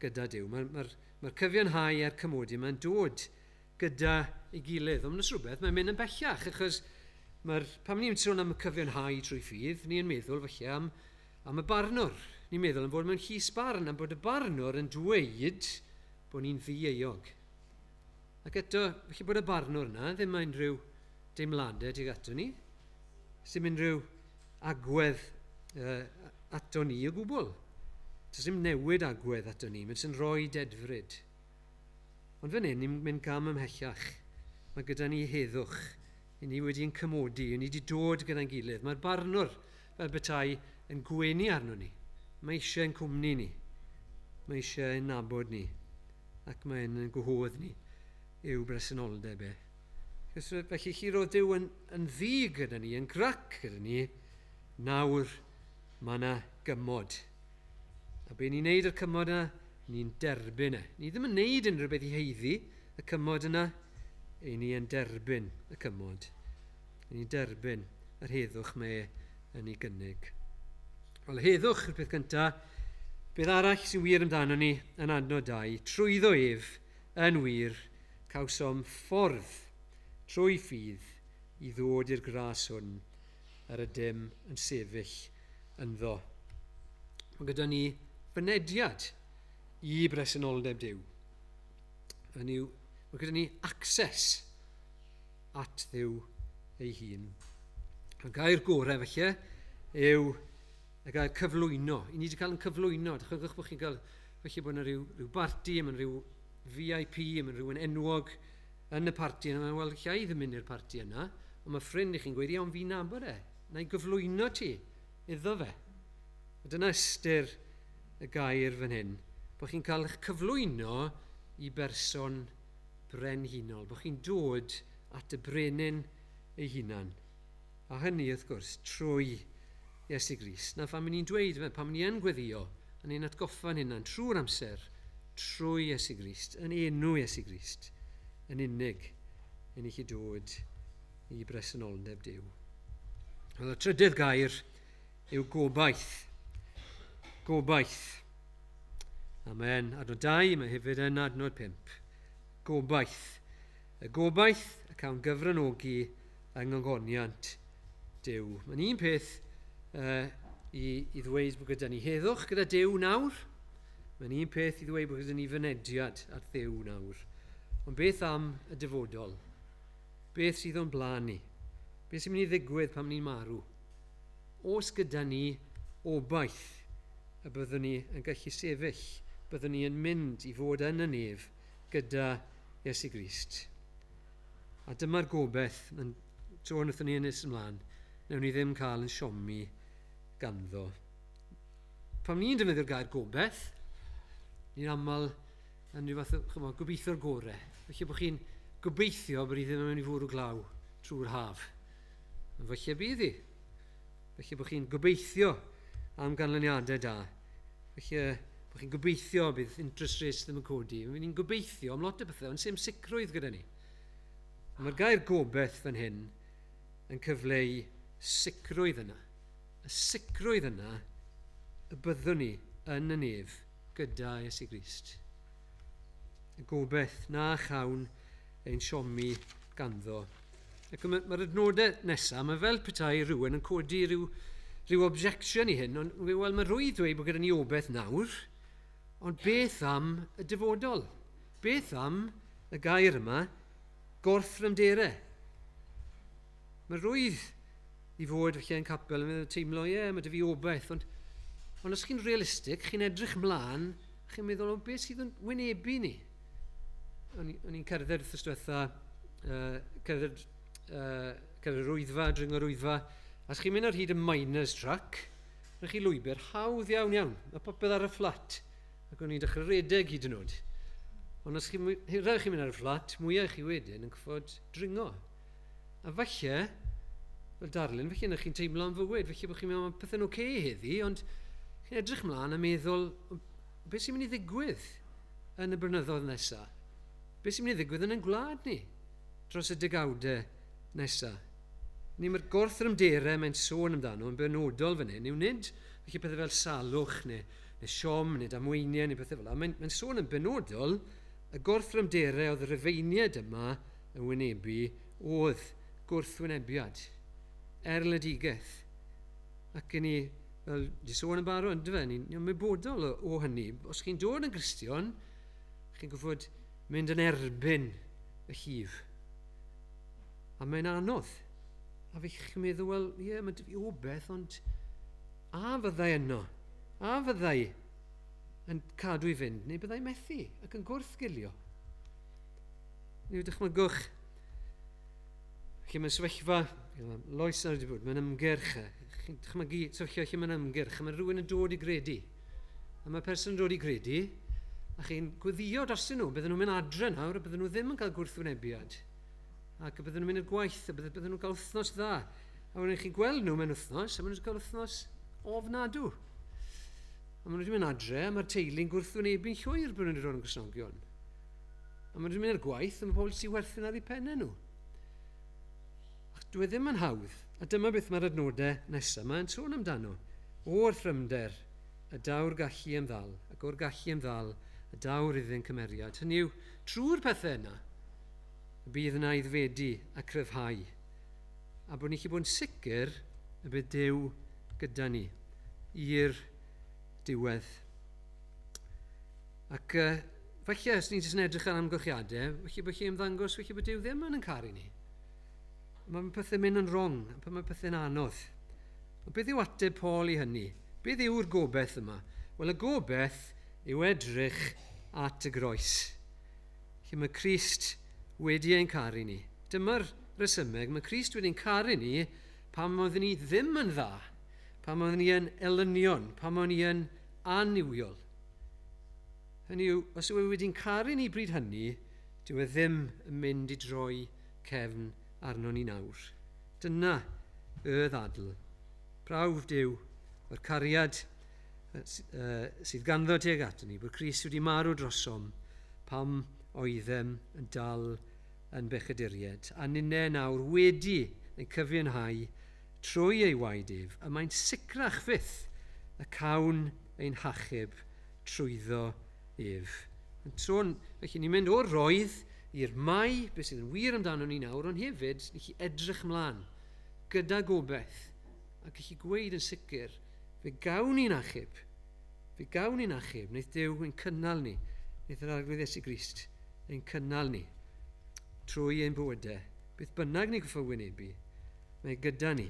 gyda Duw. Mae'r cyfiawnhau a'r cymodi mae'n dod gyda ei gilydd. Ond mae'n rhywbeth, mae'n mynd yn bellach, achos pan ni'n sôn am y cyfiawnhau trwy ffydd, ni'n meddwl falle am y barnwr. Ni'n meddwl am fod mewn llys barn, am bod y barnwr yn dweud bod ni'n ddieuog. Ac eto, felly bod y barnwr yna ddim unrhyw deimladau tuag ato ni, sy'n unrhyw agwedd ato ni o gwbl. Does dim newid agwedd ato ni, mae'n sy'n rhoi dedfryd. Ond fan hyn, ni'n mynd gam ymhellach. Mae gyda ni heddwch. I ni wedi'n cymodi, i ni wedi dod gyda'n gilydd. Mae'r barnwr fel petai yn gwenu arno ni. Mae eisiau ein cwmni ni. Mae eisiau ein nabod ni. Ac mae'n yn gwahodd ni i'w bresenoldeb e. Felly chi roedd Duw yn ddi gyda ni, yn grac gyda ni, nawr mae yna gymod. A be ni'n neud o'r cymod yna, ni'n derbyn e. Ni ddim yn neud unrhyw beth i heiddi y cymod yna, i ni yn derbyn y cymod. I ni'n derbyn yr heddwch mae yn ei gynnig. Wel, heddwch yw'r peth gyntaf. Beth arall sy'n wir amdano ni yn adnod 2, trwyddo ef yn wir cawsom ffordd trwy ffydd i ddod i'r gras hwn yr ydym yn sefyll ynddo. Mae gyda ni fynediad i bresenoldeb Duw. Hynny yw, mae gyda ni access at Dduw ei hun. Y gair gorau felly yw y gair cyflwyno. I ni wedi cael yn cyflwyno. Dychmygwch bod chi'n cael, felly bod yna rhyw barti, mae'n rhyw VIP, mae'n rhywun enwog yn y parti yna. Wel, lla i ddim mynd i'r parti yna, ond mae ffrind i chi'n gweud, iawn, fi'n nabod e. Na i gyflwyno ti iddo fe. A dyna ystyr y gair fan hyn, bod chi'n cael eich cyflwyno i berson brenhinol, bod chi'n dod at y brenin ei hunan. A hynny, wrth gwrs, trwy Iesu Grist. Na pham ni'n dweud, pam ni yn gweddio, a ni'n atgoffa'n hunan trwy'r amser, trwy Iesu Grist, yn enw Iesu Grist, yn unig, yn i chi dod i bresenoldeb Duw. Wel, y trydydd gair yw gobaith. Gobaith. A mae'n adnod 2, mae hefyd yn adnod 5. Gobaith. Y gobaith y cawn gyfranogi yng ngogoniant Duw. Mae'n un peth i ddweud bod gyda ni heddwch gyda Duw nawr. Mae'n un peth i ddweud bod gyda ni fynediad at Dduw nawr. Ond beth am y dyfodol? Beth sydd o'n blaen ni? Beth sy'n mynd i ddigwydd pan ni'n marw? Oes gyda ni obaith y byddwn ni yn gallu sefyll, byddwn ni yn mynd i fod yn y nef gyda Iesu Grist? A dyma'r gobaith, yn sôn wrthon ni yn nes ymlaen, wnawn ni ddim cael yn siomi ganddo. Pan ni'n defnyddio'r gair gobaith, ni'n aml yn rhyw fath o, chymod, gobeithio'r gorau. Felly bod chi'n gobeithio bod hi ddim yn mynd i fwrw glaw trwy'r haf. Ond falle bydd hi. Felly bod chi'n gobeithio am ganlyniadau da. Felly bod chi'n gobeithio bydd interest rates ddim yn codi. Ni'n gobeithio am lot o bethau, ond sim sicrwydd gyda ni. Mae'r gair gobaith fan hyn yn cyfleu sicrwydd yna. Y sicrwydd yna y byddwn ni yn y nef gyda Iesu Grist. Y gobaith na chawn ein siomi ganddo. Ac mae'r adnodau nesaf, mae fel petai rhywun yn codi rhyw objection i hyn, ond wel, mae rwydd dweud bod gyda ni obaith nawr, ond beth am y dyfodol? Beth am y gair yma, gorthrymderau? Mae rwydd i fod felly yn capel yn meddwl teimlo, ie, mae 'da fi obaith, ond os chi'n realistig, chi'n edrych mlaen, chi'n meddwl, o, beth sydd yn wynebu ni? O'n i'n cerdded wrth diwetha, cerdded Wyddfa, dringo'r Wyddfa, a os chi'n mynd ar hyd y miners track, rydych chi lwybr hawdd iawn iawn, mae popeth ar y fflat, ac o'n i'n dechrau redeg hyd yn oed. Ond os chi'n rhaid chi'n mynd ar y fflat, mwyaf chi wedyn yn cyffod dringo. A falle, fel darlun, falle na chi'n teimlo am fywyd, falle bod chi'n meddwl, mae pethau'n oce okay heddi, ond chi'n edrych mlaen a meddwl, beth sy'n mynd i ddigwydd yn y blynyddoedd nesaf? Beth sy'n mynd i ddigwydd yn ein gwlad ni dros y degawdau nesaf? Ni mae'r gorthrymderau mae'n sôn amdano yn benodol fan hyn yw nid felly pethau fel salwch neu siom neu damweiniau neu pethau fel yna. Mae'n sôn yn benodol y gorthrymderau oedd y Rhufeiniaid yma yn wynebu oedd gwrthwynebiad, erledigaeth. Ac yn ni, fel di sôn yn barod, ynddo fe, ni'n ymwybodol o hynny. Os chi'n dod yn Gristion, chi'n gwybod mynd yn erbyn y llif. A mae'n anodd. A fe chi'n meddwl, wel, ie, mae 'da fi obaith, ond a fyddai yno? A fyddai yn cadw i fynd, neu byddai methu ac yn gwrthgilio? Neu dychmygwch, lle mae'n sefyllfa, loes ar wedi bod, mae'n ymgyrch, chi'n dychmygu sefyllfa lle mae'n ymgyrch, a mae rhywun yn dod i gredu. A mae person yn dod i gredu, a chi'n gweddio drostyn nhw, bydden nhw'n mynd adre nawr, a bydden nhw ddim yn cael gwrthwynebiad. Ac y bydden nhw'n mynd i'r gwaith, a bydden nhw'n cael wythnos dda. A wedyn chi'n gweld nhw mewn wythnos, a maen nhw'n cael wythnos ofnadw. A maen nhw wedi mynd adre, a mae'r teulu'n gwrthwynebu'n llwyr bod nhw wedi dod yn Gristnogion. A maen nhw wedi mynd i'r gwaith, a mae pobl sy'n werthu'n ar eu pennau nhw. Ac dwi e ddim yn hawdd. A dyma beth mae'r adnodau nesaf yma yn sôn amdano. O'r thrymder, y daw'r gallu ymddal, ac o'r gallu ymddal, y daw'r iddyn cymeriad. Hynny yw, trwy'r pethau yna, y bydd yna aeddfedu a cryfhau. A bod ni'n gallu bod yn sicr y bydd Duw gyda ni i'r diwedd. Ac falle, os ni'n jyst yn edrych ar amgylchiadau, falle bod chi'n ymddangos, falle bod Duw ddim yn caru ni. Mae pethau'n mynd yn wrong, pan mae pethau'n anodd. Ond beth yw ateb Paul i hynny? Beth yw'r gobaith yma? Wel, y gobaith yw edrych at y groes. Lle mae Crist wedi ein caru ni. Dyma'r resymeg, mae Crist wedi'n caru ni pam oeddwn ni ddim yn dda, pam oeddwn ni yn elynion, pam oeddwn ni yn annuwiol. Hynny yw, os yw e wedi'n caru ni bryd hynny, dyw e ddim yn mynd i droi cefn arno ni nawr. Dyna y ddadl. Prawf Duw, o'r cariad sydd ganddo tuag ato ni, bod Crist wedi marw drosom pam oeddem yn dal yn bechaduriaid. A ninne nawr wedi ein cyfiawnhau trwy ei waed ef, a mae'n sicrach fyth y cawn ein hachub trwyddo ef. Yn sôn, felly ni'n mynd o'r roedd i'r mai, beth sydd yn wir amdano ni nawr, ond hefyd, ni chi edrych mlaen gyda gobaith, a gallu gweud yn sicr, fe gawn ni'n achub, fe gawn ni'n achub, wneith Duw ein cynnal ni, wneith yr Arglwydd Iesu Grist ein cynnal ni. trwy ein bywydau, beth bynnag ni'n gorfod wynebu, mae gyda ni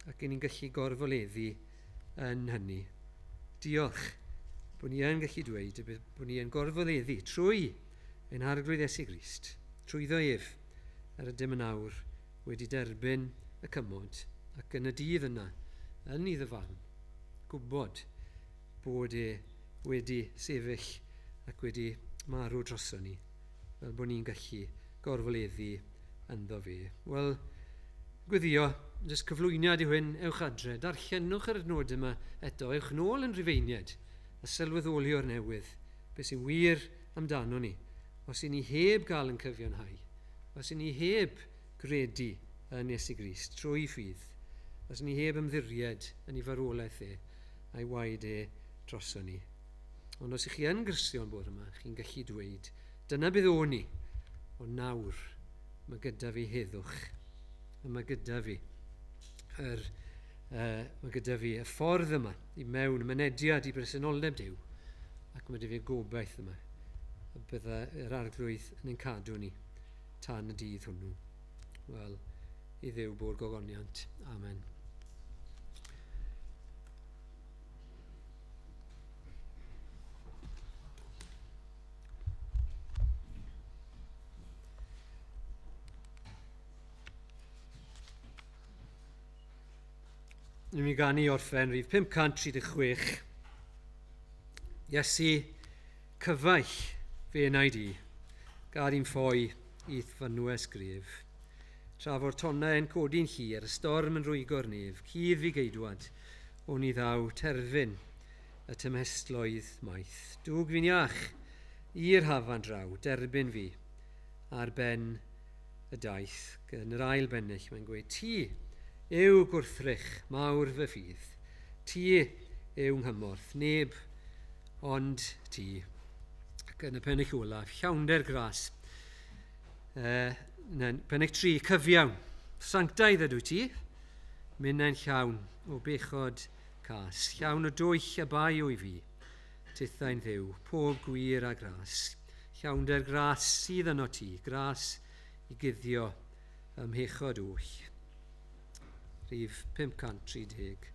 ac ni'n gallu gorfoleddu yn hynny. Diolch bod ni yn gallu dweud bod ni yn gorfoleddu trwy ein Harglwydd Iesu Grist, trwyddo ef, yr ydym yn awr wedi derbyn y cymod ac yn y dydd yna, yn ei ddyfarn, gwybod bod e wedi sefyll ac wedi marw droson ni, fel bod ni'n gallu gorfoleddu ynddo fe. Wel, gweddio, jyst cyflwyniad yw hyn, ewch adre, darllenwch yr adnod yma eto, ewch nôl yn Rhufeiniaid a sylweddoli o'r newydd, beth sy'n wir amdano ni, os y'n ni heb gael yn cyfiawnhau, os y'n ni heb gredu yn Iesu Grist trwy ffydd, os y'n ni heb ymddiried yn ei farwolaeth e a'i waed e droson ni. Ond os ych chi yn Gristion bore yma, chi'n gallu dweud, dyna beth o'n i, ond nawr mae gyda fi heddwch, a mae gyda fi mae gyda fi y ffordd yma i mewn, mynediad i bresenoldeb Duw, ac mae gyda fi gobaith yma, y bydda yr Arglwydd yn ein cadw ni tan y dydd hwnnw. Wel, i Dduw bo'r gogoniant. Amen. Ni'n mynd i ganu orffen rhif 536. Iesu, cyfaill fe enaid i, gad i'n ffoi i'th fynwes gref. Tra fo'r tonnau yn codi'n hir, y storm yn rwygo'r nef, cudd fi geidwad, o'n i ddaw terfyn y tymhestloedd maith. Dwg fi'n iach i'r hafan draw, derbyn fi ar ben y daith. Yn yr ail bennill mae'n gweud, ti yw gwrthrych mawr fy ffydd, ti yw nghymorth, neb ond ti. Ac yn y pennill olaf, llawnder gras. Pennill 3, cyfiawn. Sanctaidd ydw ti, minnau'n llawn o bechod cas, llawn o dwyll a bai o'i fi, tithau'n Dduw, pob gwir a gras. Llawnder gras sydd yno ti, gras i guddio ym mhechod oll. Rhif 536.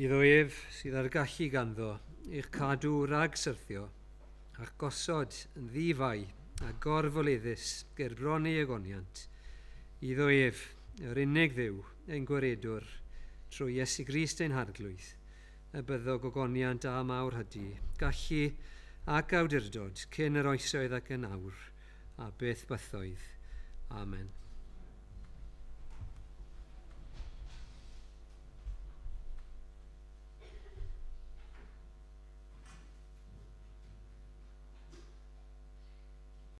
Iddo ef sydd ar gallu ganddo eich cadw rhag syrthio a'ch gosod yn ddifai a gorfoleddus ger bron ei ogoniant. Iddo ef, yr unig Dduw, ein gwaredwr, trwy Iesu Grist ein harglwydd, y byddo gogoniant a mawrhydi, gallu ac awdurdod cyn yr oesoedd ac yn awr, a byth bythoedd. Amen.